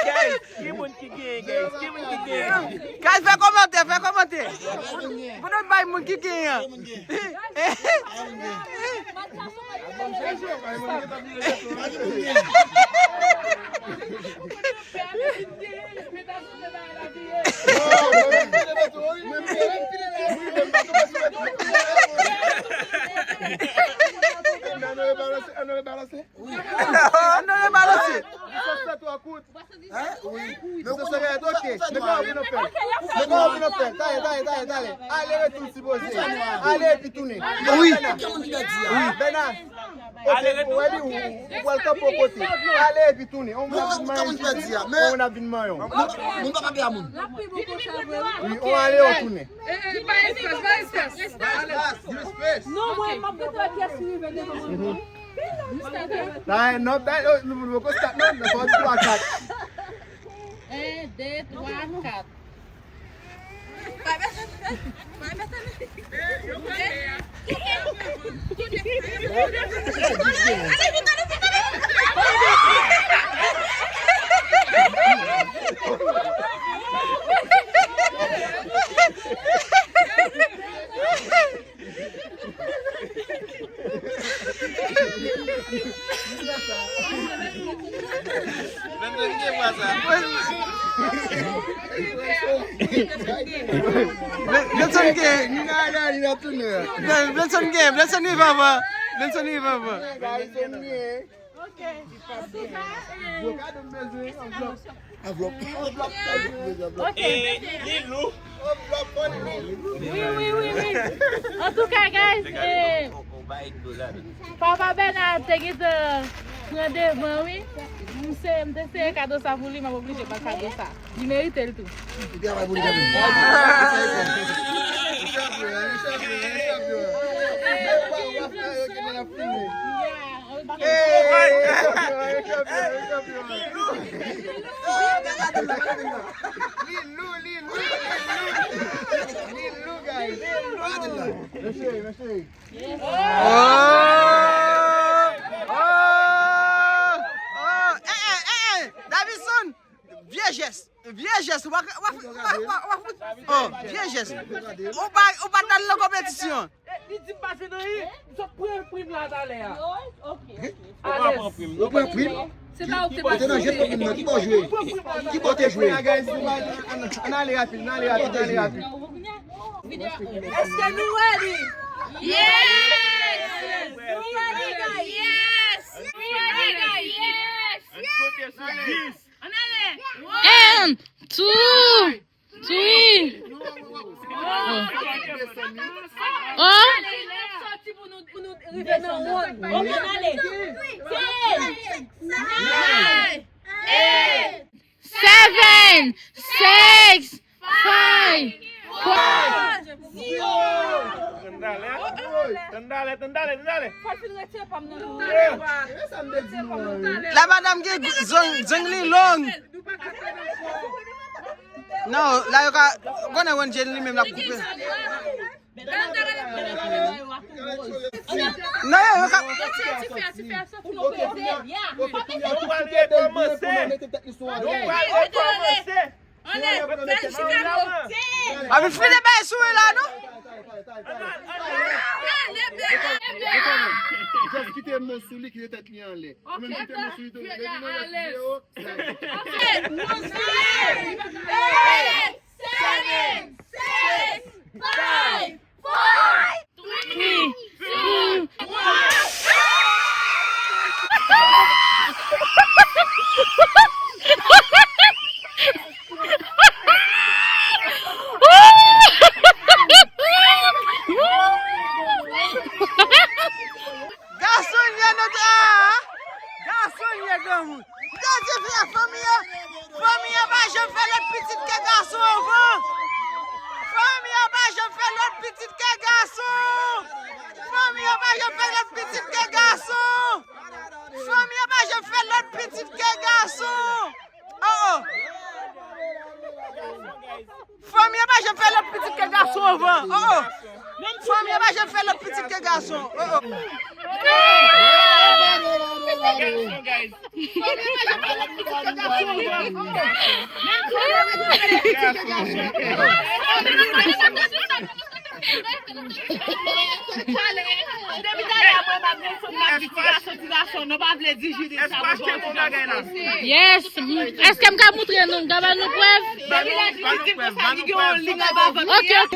Guys, ki moun ki genyen, guys? Ki moun ki genyen? Guys, fè kòmantè, fè kòmantè. Pou nou bay moun ki genyen an. Ann nou rebalanse. Distans lan twò kout. Hein? Wi. Distans lan twò kout, ok. Men kòman pou nou fè? Men kòman pou nou fè? Talè, talè, talè, talè. Ale retou sipoze. Ale epi tounen. Wi. Bèna. Wi, Bèna. Ok, ou wè li, ou, ou pral kanpe yon kote. Ale epi tounen. On moun ap vin manyen jis, on moun ap vin manyen. Moun pa kanpe a moun. Wi, on ale, on tounen. Eh, eh, ba espas, ba espas. Non, mwen, m ap kontan pyès rive devan mwen. Nan, non, ta, yo, nou, nou, nou, konsta, non, non, fò di twa, kat. Un, deux, trois, quatre. Benson gen, Benson gen, Benson rive anvan. Benson rive anvan. Ok. Antouka, eh, Anvlòp. Ok. Eh, li lou. Wi, wi, wi, wi. Antouka, guys, eh, Papa Bernard te gentan pran devan, wi. M se, m te sere kado sa pou li, m ap oblije ba l kado sa. Li merite l tou. Li travay pou li kanmenm. Yeah, ok. Hey, hey, hey, hey, hey, hey, hey. Li lou, li lou, li lou. Li lou, guys. Mesye, mesye. Oh! Oh! Oh! Eh, eh, eh, eh! Davison! Vye jès! Vye jès! Wa, wa, wa, wa, wa, oh, vye jès! Ou pa, ou pa t al nan konpetisyon! Li di m pa jwe nan anyen, m sot pran prim la talè a. Ok. Ou pa pran prim, non? Ou pran prim? Se pa ou ki te pase. Ou te nan jwèt pran prim nan. Ki bò w jwe? Ki bò w te jwe? Ann ale rapid, ann ale rapid, ann ale rapid. Èske nou ready? Yes! Nou ready, guys? Yes! Nou ready, guys? Yes! Ann ale! One, two, three. Oh. Seven, six, five, four. Tandale, tandale, tandale. Fò l fin retire pa m nan tou. La madanm gen zong, zong li long. Non, la yo ka konnen Wendy li menm l ap koupe. Non, yo, yo ka. Nou pral rekòmanse. Nou pral rekòmanse. Ann file bay sou la, non? Just kite men sou li, kite tèt li anlè. Ou menm kite men sou li tou. Seven, six, five, four, three, two, one. Gason ye nou ta! Gason ye granmoun! Gade fi a fanmi an! Fanmi an pa janm fè lòt pitit ke gason anvan! Fanmi an pa janm fè lòt pitit ke gason! Fanmi an pa janm fè lòt pitit ke gason! Fanmi an pa janm fè lòt pitit ke gason! Oh, oh! Fanmi an pa janm fè lòt pitit ke gason anvan. Oh, oh. Fanmi an pa janm fè lòt pitit ke gason. Oh, oh. Fanmi an pa janm fè lòt pitit ke gason anvan. Oh, oh. Fanmi an pa janm fè lòt pitit ke gason. Depi talè a mwen m ap desann m ap di ti gason, ti gason, nou pa vle di Jide sa. Yes. Èske m ka moutre nou? M ka ba nou prèv? Depi lè Jide di konsa, li gen yon liy anba vant li a. Ok.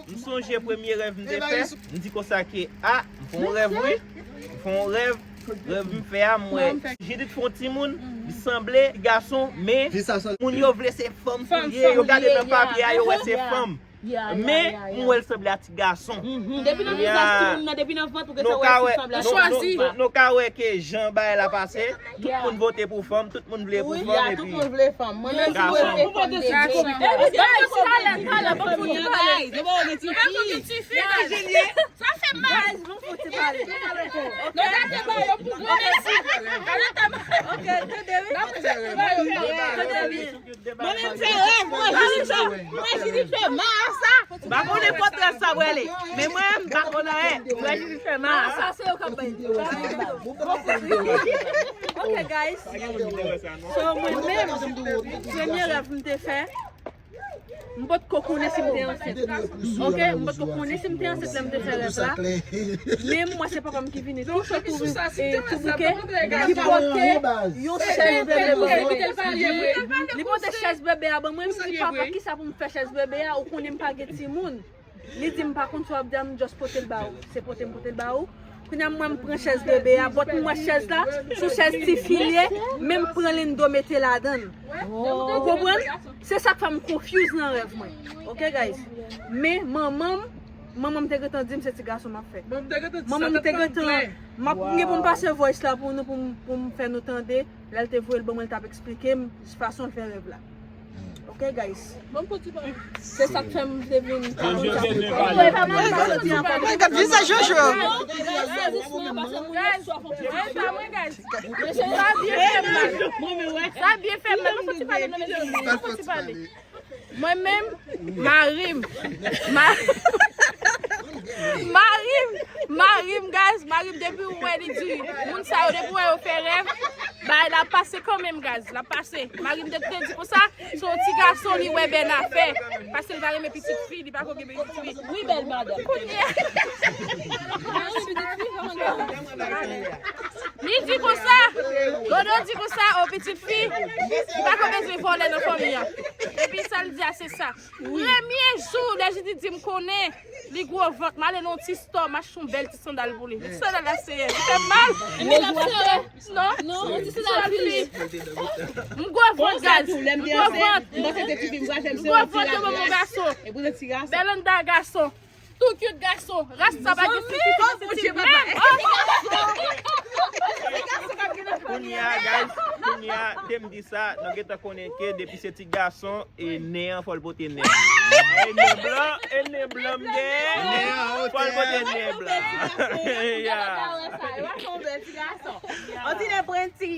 M sonje premye rèv m te fè, m di konsa ke, a, m fè yon rèv wi. M fè yon rèv, rèv m fè a, m wè Jidit fè yon timoun, li sanble gason, men moun yo vle se fanm pou ye, yo gade nan papye a, yo wè se fanm. Men m wè l sanble a ti gason. Depi nan vizaj timoun nan, depi nan vant ou gen sa wè se fanm la. Nou ka wè ke jan bagay la pase, tout moun vote pou fanm, tout moun vle pou fanm, epi tout moun vle fanm. Mwen menm si mwen vle fanm deje. Talè, talè, bon pou nou, guys. Yo pa gen ti fi. Sa fè mal. Nou gade ba yo pou gwo mesi. Ok, tande wi. Tande wi. Mwen menm se rèv, mwen Jidit fè, mwen Jidit fè mas. sa. M pa konnen pòtrè sa prale. Men mwen, m pa konn anyen. Mwen jis fè mal. Sa se yo k ap bay. Ok, guys. So, mwen menm, premye rèv m te fè, m potko konnen si m te ansent. Ok, m potko konnen si m te ansent lè m te fè rèv la. Men mwen se papa m ki vini tou cho tou, e, tou bouke, ki pote yon chèz bebe ban mwen. Li pote chèz bebe a ban mwen, m di, "Papa, kisa pou m fè chèz bebe a? Ou konnen m pa gen timoun." Li di m pa konn sa w ap di a, m just pote l ba ou. Se pote m pote l ba ou. Kounye a mwen m pran chèz bebe a, bòt m wè chèz la, sou chèz tifi l ye, men m pran lendo mete ladan l. Ou konprann? Se sa k fè m confuse nan rèv mwen. Ok, guys? Men manman m, manman m te gentan di m se ti gason m ap fè. Manman m te gentan, m ap, m gen pou m pase voice la pou nou, pou m, pou m fè nou tande. Lè l te voye l ban mwen, l t ap eksplike m fason l fè rèv la. Ok, guys? Se sa k fè m te vin. Gad vizaj Jojo. Sa byen fè m la. Sa byen fè m la. Nou fouti pale, non, mezanmi. Nou fouti pale. Mwen menm, mari m. Ma-, mari m, mari m, guys, mari m, depi w wè li di, moun sa yo, depi w wè yo fè rèv, bay la pase kanmenm, guys, la pase. Mari m te, te di konsa, se yon ti gason li wè bènafè, paske li pa renmen pitit fi, li pa ko gen pitit fi. Wi, bèl madanm. Kounye a. Li di konsa, Dodo di konsa, o pitit fi, li pa ko bezwen vòlè nan fanmi an. Epi sa l di a, se sa. Premye jou, Dèjidi di m konnen li gwo vant, m ale nan yon ti stò, m achte yon bèl ti sandal pou li. Ti sandal la sere, li fè m mal. Non, non, ti sandal fini. M gwo vant, guys. M gwo vant. M gwo vant, yo ban m yon gason. Bèl anndan gason. Tou cute gason. Ras sa pa gen sou cute, se ti menm. Kounye a, guys, kounye a, te m di sa, nou gentan konnen ke depi se ti gason, e nen an, fò l pote nen. E nen blan, e nen blan m gen, fò l pote nen blan. Yeah. Yon ti nen prenti.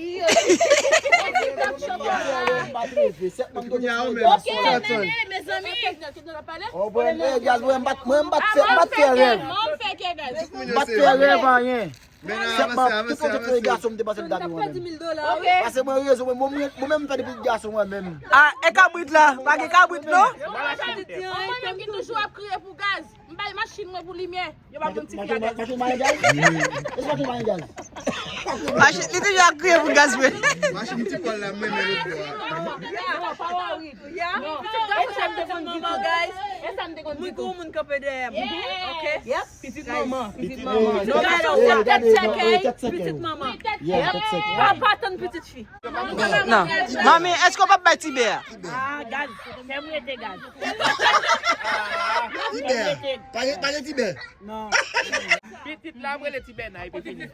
Kounye a, ou menm, sa w atann? Oh, mwen, eh, guys, mwen, m pa t, mwen, m pa t fè, m pa t fè rèv. M pa t fè rèv anyen. Sèlman, tout kote fè gason, m te panse m ta vin mwen menm. Pase mwen rezon, mwen, mwen, mwen menm m fè de pitit gason mwen menm. Ah, e kabrit la, pa gen kabrit non? Mwen menm ki toujou ap kriye pou gaz. M bay machin mwen pou limyè. Yo pa ban m ti fi a gaz. Machin, machin, machin, gaz? Èske machin, machin, gaz? Machin, li toujou ap kriye pou gaz, wi. Machin ti pòl la, mwen, men lòt bò a. Ya, pa wori. Ya, pitit gason sa m te konn di tou, guys. E sa m te konn di tou. Mwen gon moun kanpe dèyè m. Ok? Yep. Pitit manman. Pitit manman. Pitit manman. Pitit manman. Pitit manman. Yeah, tèt sèkèy. Papa tann pitit fi. Non. Manmi, èske w p ap bay tibè a? Ah, gaz. Fè m rete gaz. Tibè. Pa gen, pa gen tibè. Non. Pitit la, m rele tibè nan, epi fini.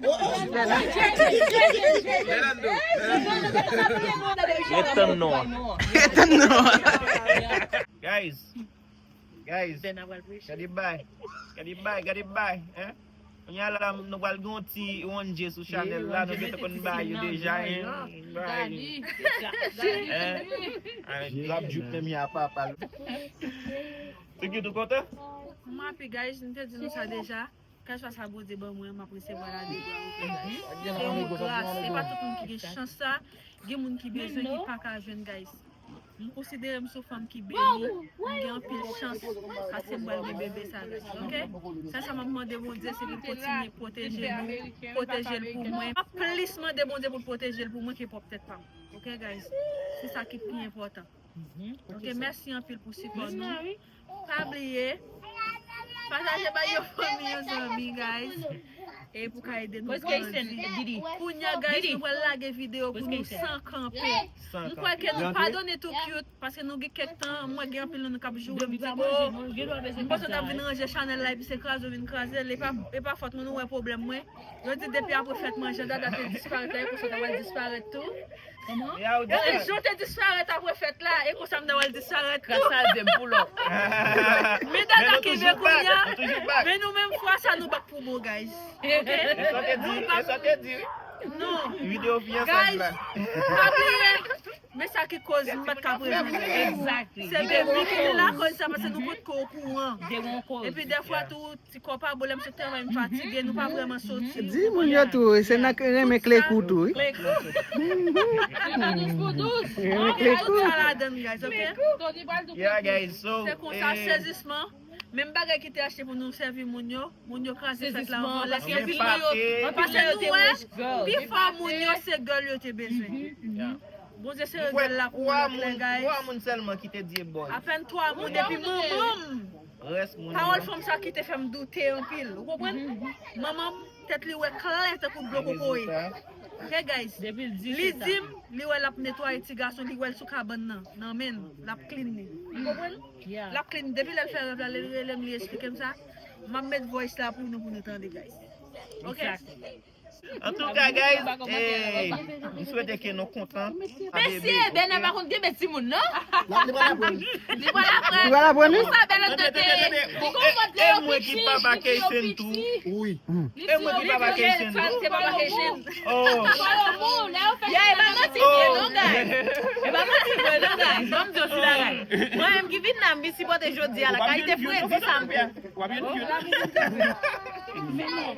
Etann non. Etann non. Guys, Guys, gade bay. Gade bay, gade bay, hein? Kounye a la, nou pral gen yon ti wanje sou chanèl la, nou gentan konn bay yo deja, hein? Bay. Hein? L ap jouk menm ya papa l. Figi tou kontan? M happy, guys, m te di nou sa deja. Kèlswa sa Bondye ban mwen, m ap resevwa l a de bra ouvè, guys. Se yon gras, se pa tout moun ki gen chans sa. Gen moun ki bezwen, ki pa ka jwenn, guys. M konsidere m se yon fanm ki beni, m gen anpil chans, paske m pral gen bebe sa, guys, ok? Sèl sa m ap mande Bondye, se pou l kontinye pwoteje nou, pwoteje l pou mwen. M ap plis mande Bondye pou l pwoteje l pou mwen ke pwòp tèt pa m. Ok, guys? Se sa ki pi enpòtan. Ok, mèsi anpil pou sipò nou. Pa bliye, pataje bay yon fanmi, yon zanmi, guys. E pou ka ede nou grandi. Kounye a, guys, nou pral lage videyo pou nou san kanpe. M kwè ke nou padone tou cute, paske nou gen kèk tan, mwen gen anpil nan nou k ap joure m di, oh, m panse w t ap vin ranje chanèl la, epi se kraze w vin kraze l, e pa, e pa fòt mwen, nou wè pwoblèm mwen. Yo di depi apre fèt manje, Dada te disparèt la, e konsa w ta pral disparèt tou. Kòman? Yo di Jan te disparèt apre fèt la, e konsa m ta pral disparèt tou. Gras a Dye m pull up. Men Dada kenbe kounye a. Men nou menm fwa sa nou back pou bon, guys. Ok? E sa te di, e sa te di, wi. Non. Videyo fini ansanm la. Guys, pa bliye. Men sa ki koz m pa t ka prezante. Exactly. Se depi ki te lakòz sa, paske nou potko okouran. Epi dèfwa tou, ti kò pa bon, lè m sot travay, m fatige, nou pa vrèman soti. Di moun yo tou, se nan renmen klekou tou, wi. Klekou. Renmen klekou. Tout sa ladann, guys, ok? Yeah, guys, so. Se konsa, sezisman. Menm bagay ki te achte pou nou sèvi moun yo, moun yo kraze fèt la anvò. Lè se vin nou yo, anpil nan yo te wè, pifò moun yo se gèl yo te bezwen. Bondye se yo gèl la pou nou, guys. Twa moun sèlman ki te di e bòy. Apèn twa moun, epi manman m. Rès moun yo. Pawòl fanm sa ki te fè m doute anpil, ou konprann? Manman m, tèt li wè klè tankou dlo kokoye. Ok, guys. Li di m, li wè l ap netwaye ti gason, li wè l sou kabann nan, nan men l, l ap clean li. Ou konprann? L ap clean. Depi lè l fè rèv la, lè l rele m, li eksplike m sa. M ap met voice la pou nou, pou nou tande, guys. Ok? Antouka, guys, eh, m swete ke nou kontan. Mesye, Bèna pa konn kenbe timoun, non? Li pral aprann. Li pral aprann. Li pral aprann, wi. Sa, Bèna tande. Li konn mont lè yo piti, li piti. Wi. E mwen ki papa Keysen. Se papa Keysen. Oh. Ya, e pa manti vre non, guys. E pa manti vre non, guys. Ban m di w ti bagay. Mwen menm ki vin la, m vin sipòte jodi a la. Kalite fredi sa m.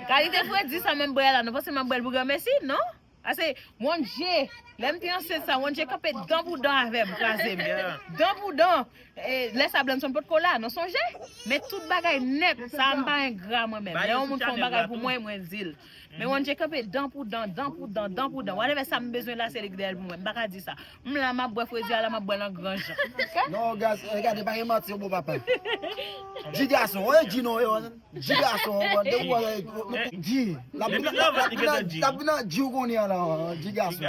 Kalite fredi sa m bwè la, nou panse m ap bwè l pou granmesi, non? Ase, Wondje, lè m te ansent sa, Wondje kanpe dan pou dan avè m, kraze m. Dan pou dan. E, lè sa Blanson potko la, nou sonje? Men tout bagay nèt, sa a m pa engra mwen menm. Lè yon moun fè yon bagay pou mwen, mwen di l. Men Wondje kanpe dan pou dan, dan pou dan, dan pou dan. Whatever sa m bezwen la, se li ki dèyè l pou mwen. M pa ka di sa. M la, m ap bwè fredi a la, m ap bwè l an gran jan. Non, guys, gade, pa gen manti, yon bon papa. Di gason, oye, di non, yo. Di gason, w konprann, depi w wè, di. L ap vin nan di w konnen an la, di gason.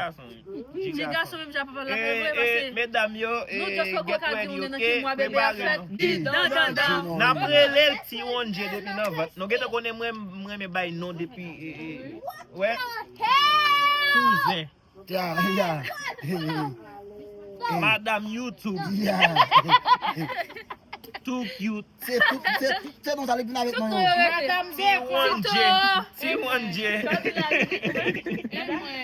Di gason menm jan papa l ap fè vre, paske medam yo, nou just poko ka di moun nan ki mwa bebe a fèt. Di dan, dan, dan. N ap rele l Ti Wondje depi nan vant. Nou gentan konnen mwen, m renmen bay non depi, wè. Kouzen. Ya, ya. Madam YouTube. Ya. Too cute. Se tout, se tout, se non sa li vin avèk mwen yo. Madam Beko. Ti Wondje. Ti Wondje.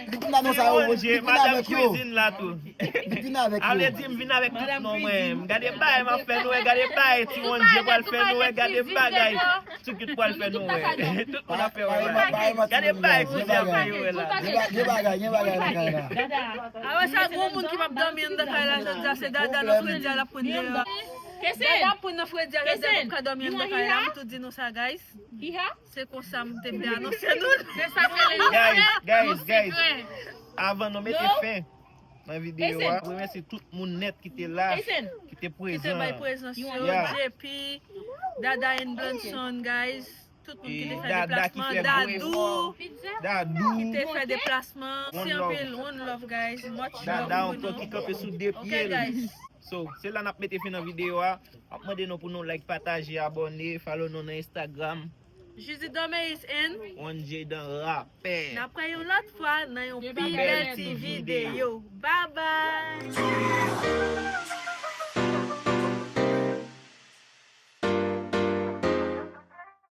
Li vin avèk sa yo, li vin avèk yo. Madam Cuisine la tou. Li vin avèk yo. Ale di m vin avèk tout non mwen. Gade bay m ap fè nou wè, gade bay Ti Wondje pral fè nou wè, gade bagay. Too cute pral fè nou wè. Tout moun ap fè wè. Gade bay kote ap fè yo wè la. Gen bagay, gen bagay nan kay la. Awe sa gwo moun ki p ap dòmi anndan kay la jodi a se Dada nan fredi a l ap pran deyò. Dada ap pran nan fredi a jodi a, nou p ka dòmi anndan kay la, m tou di nou sa guys. Se konsa m te vle anonse nou l. Guys, guys, guys. Avan nou mete fen nan videyo a, m remèsye tout moun nèt ki te la, ki te prezan. Ki te bay prezans yo, J P, Dada and Blanson, guys. Tout moun ki te fè deplasman, Dadou, Dadou ki te fè deplasman. Mèsi anpil, one love guys, much love pou nou. Dada ankò ki kanpe sou de pye l. So, se la n ap mete fen nan videyo a. M ap mande nou pou nou like, pataje, abòne, follow nou nan Instagram. Judy Dormeis and One J dan rapè. N ap wè yon lòt fwa nan yon pi bèl ti videyo. Bye bye.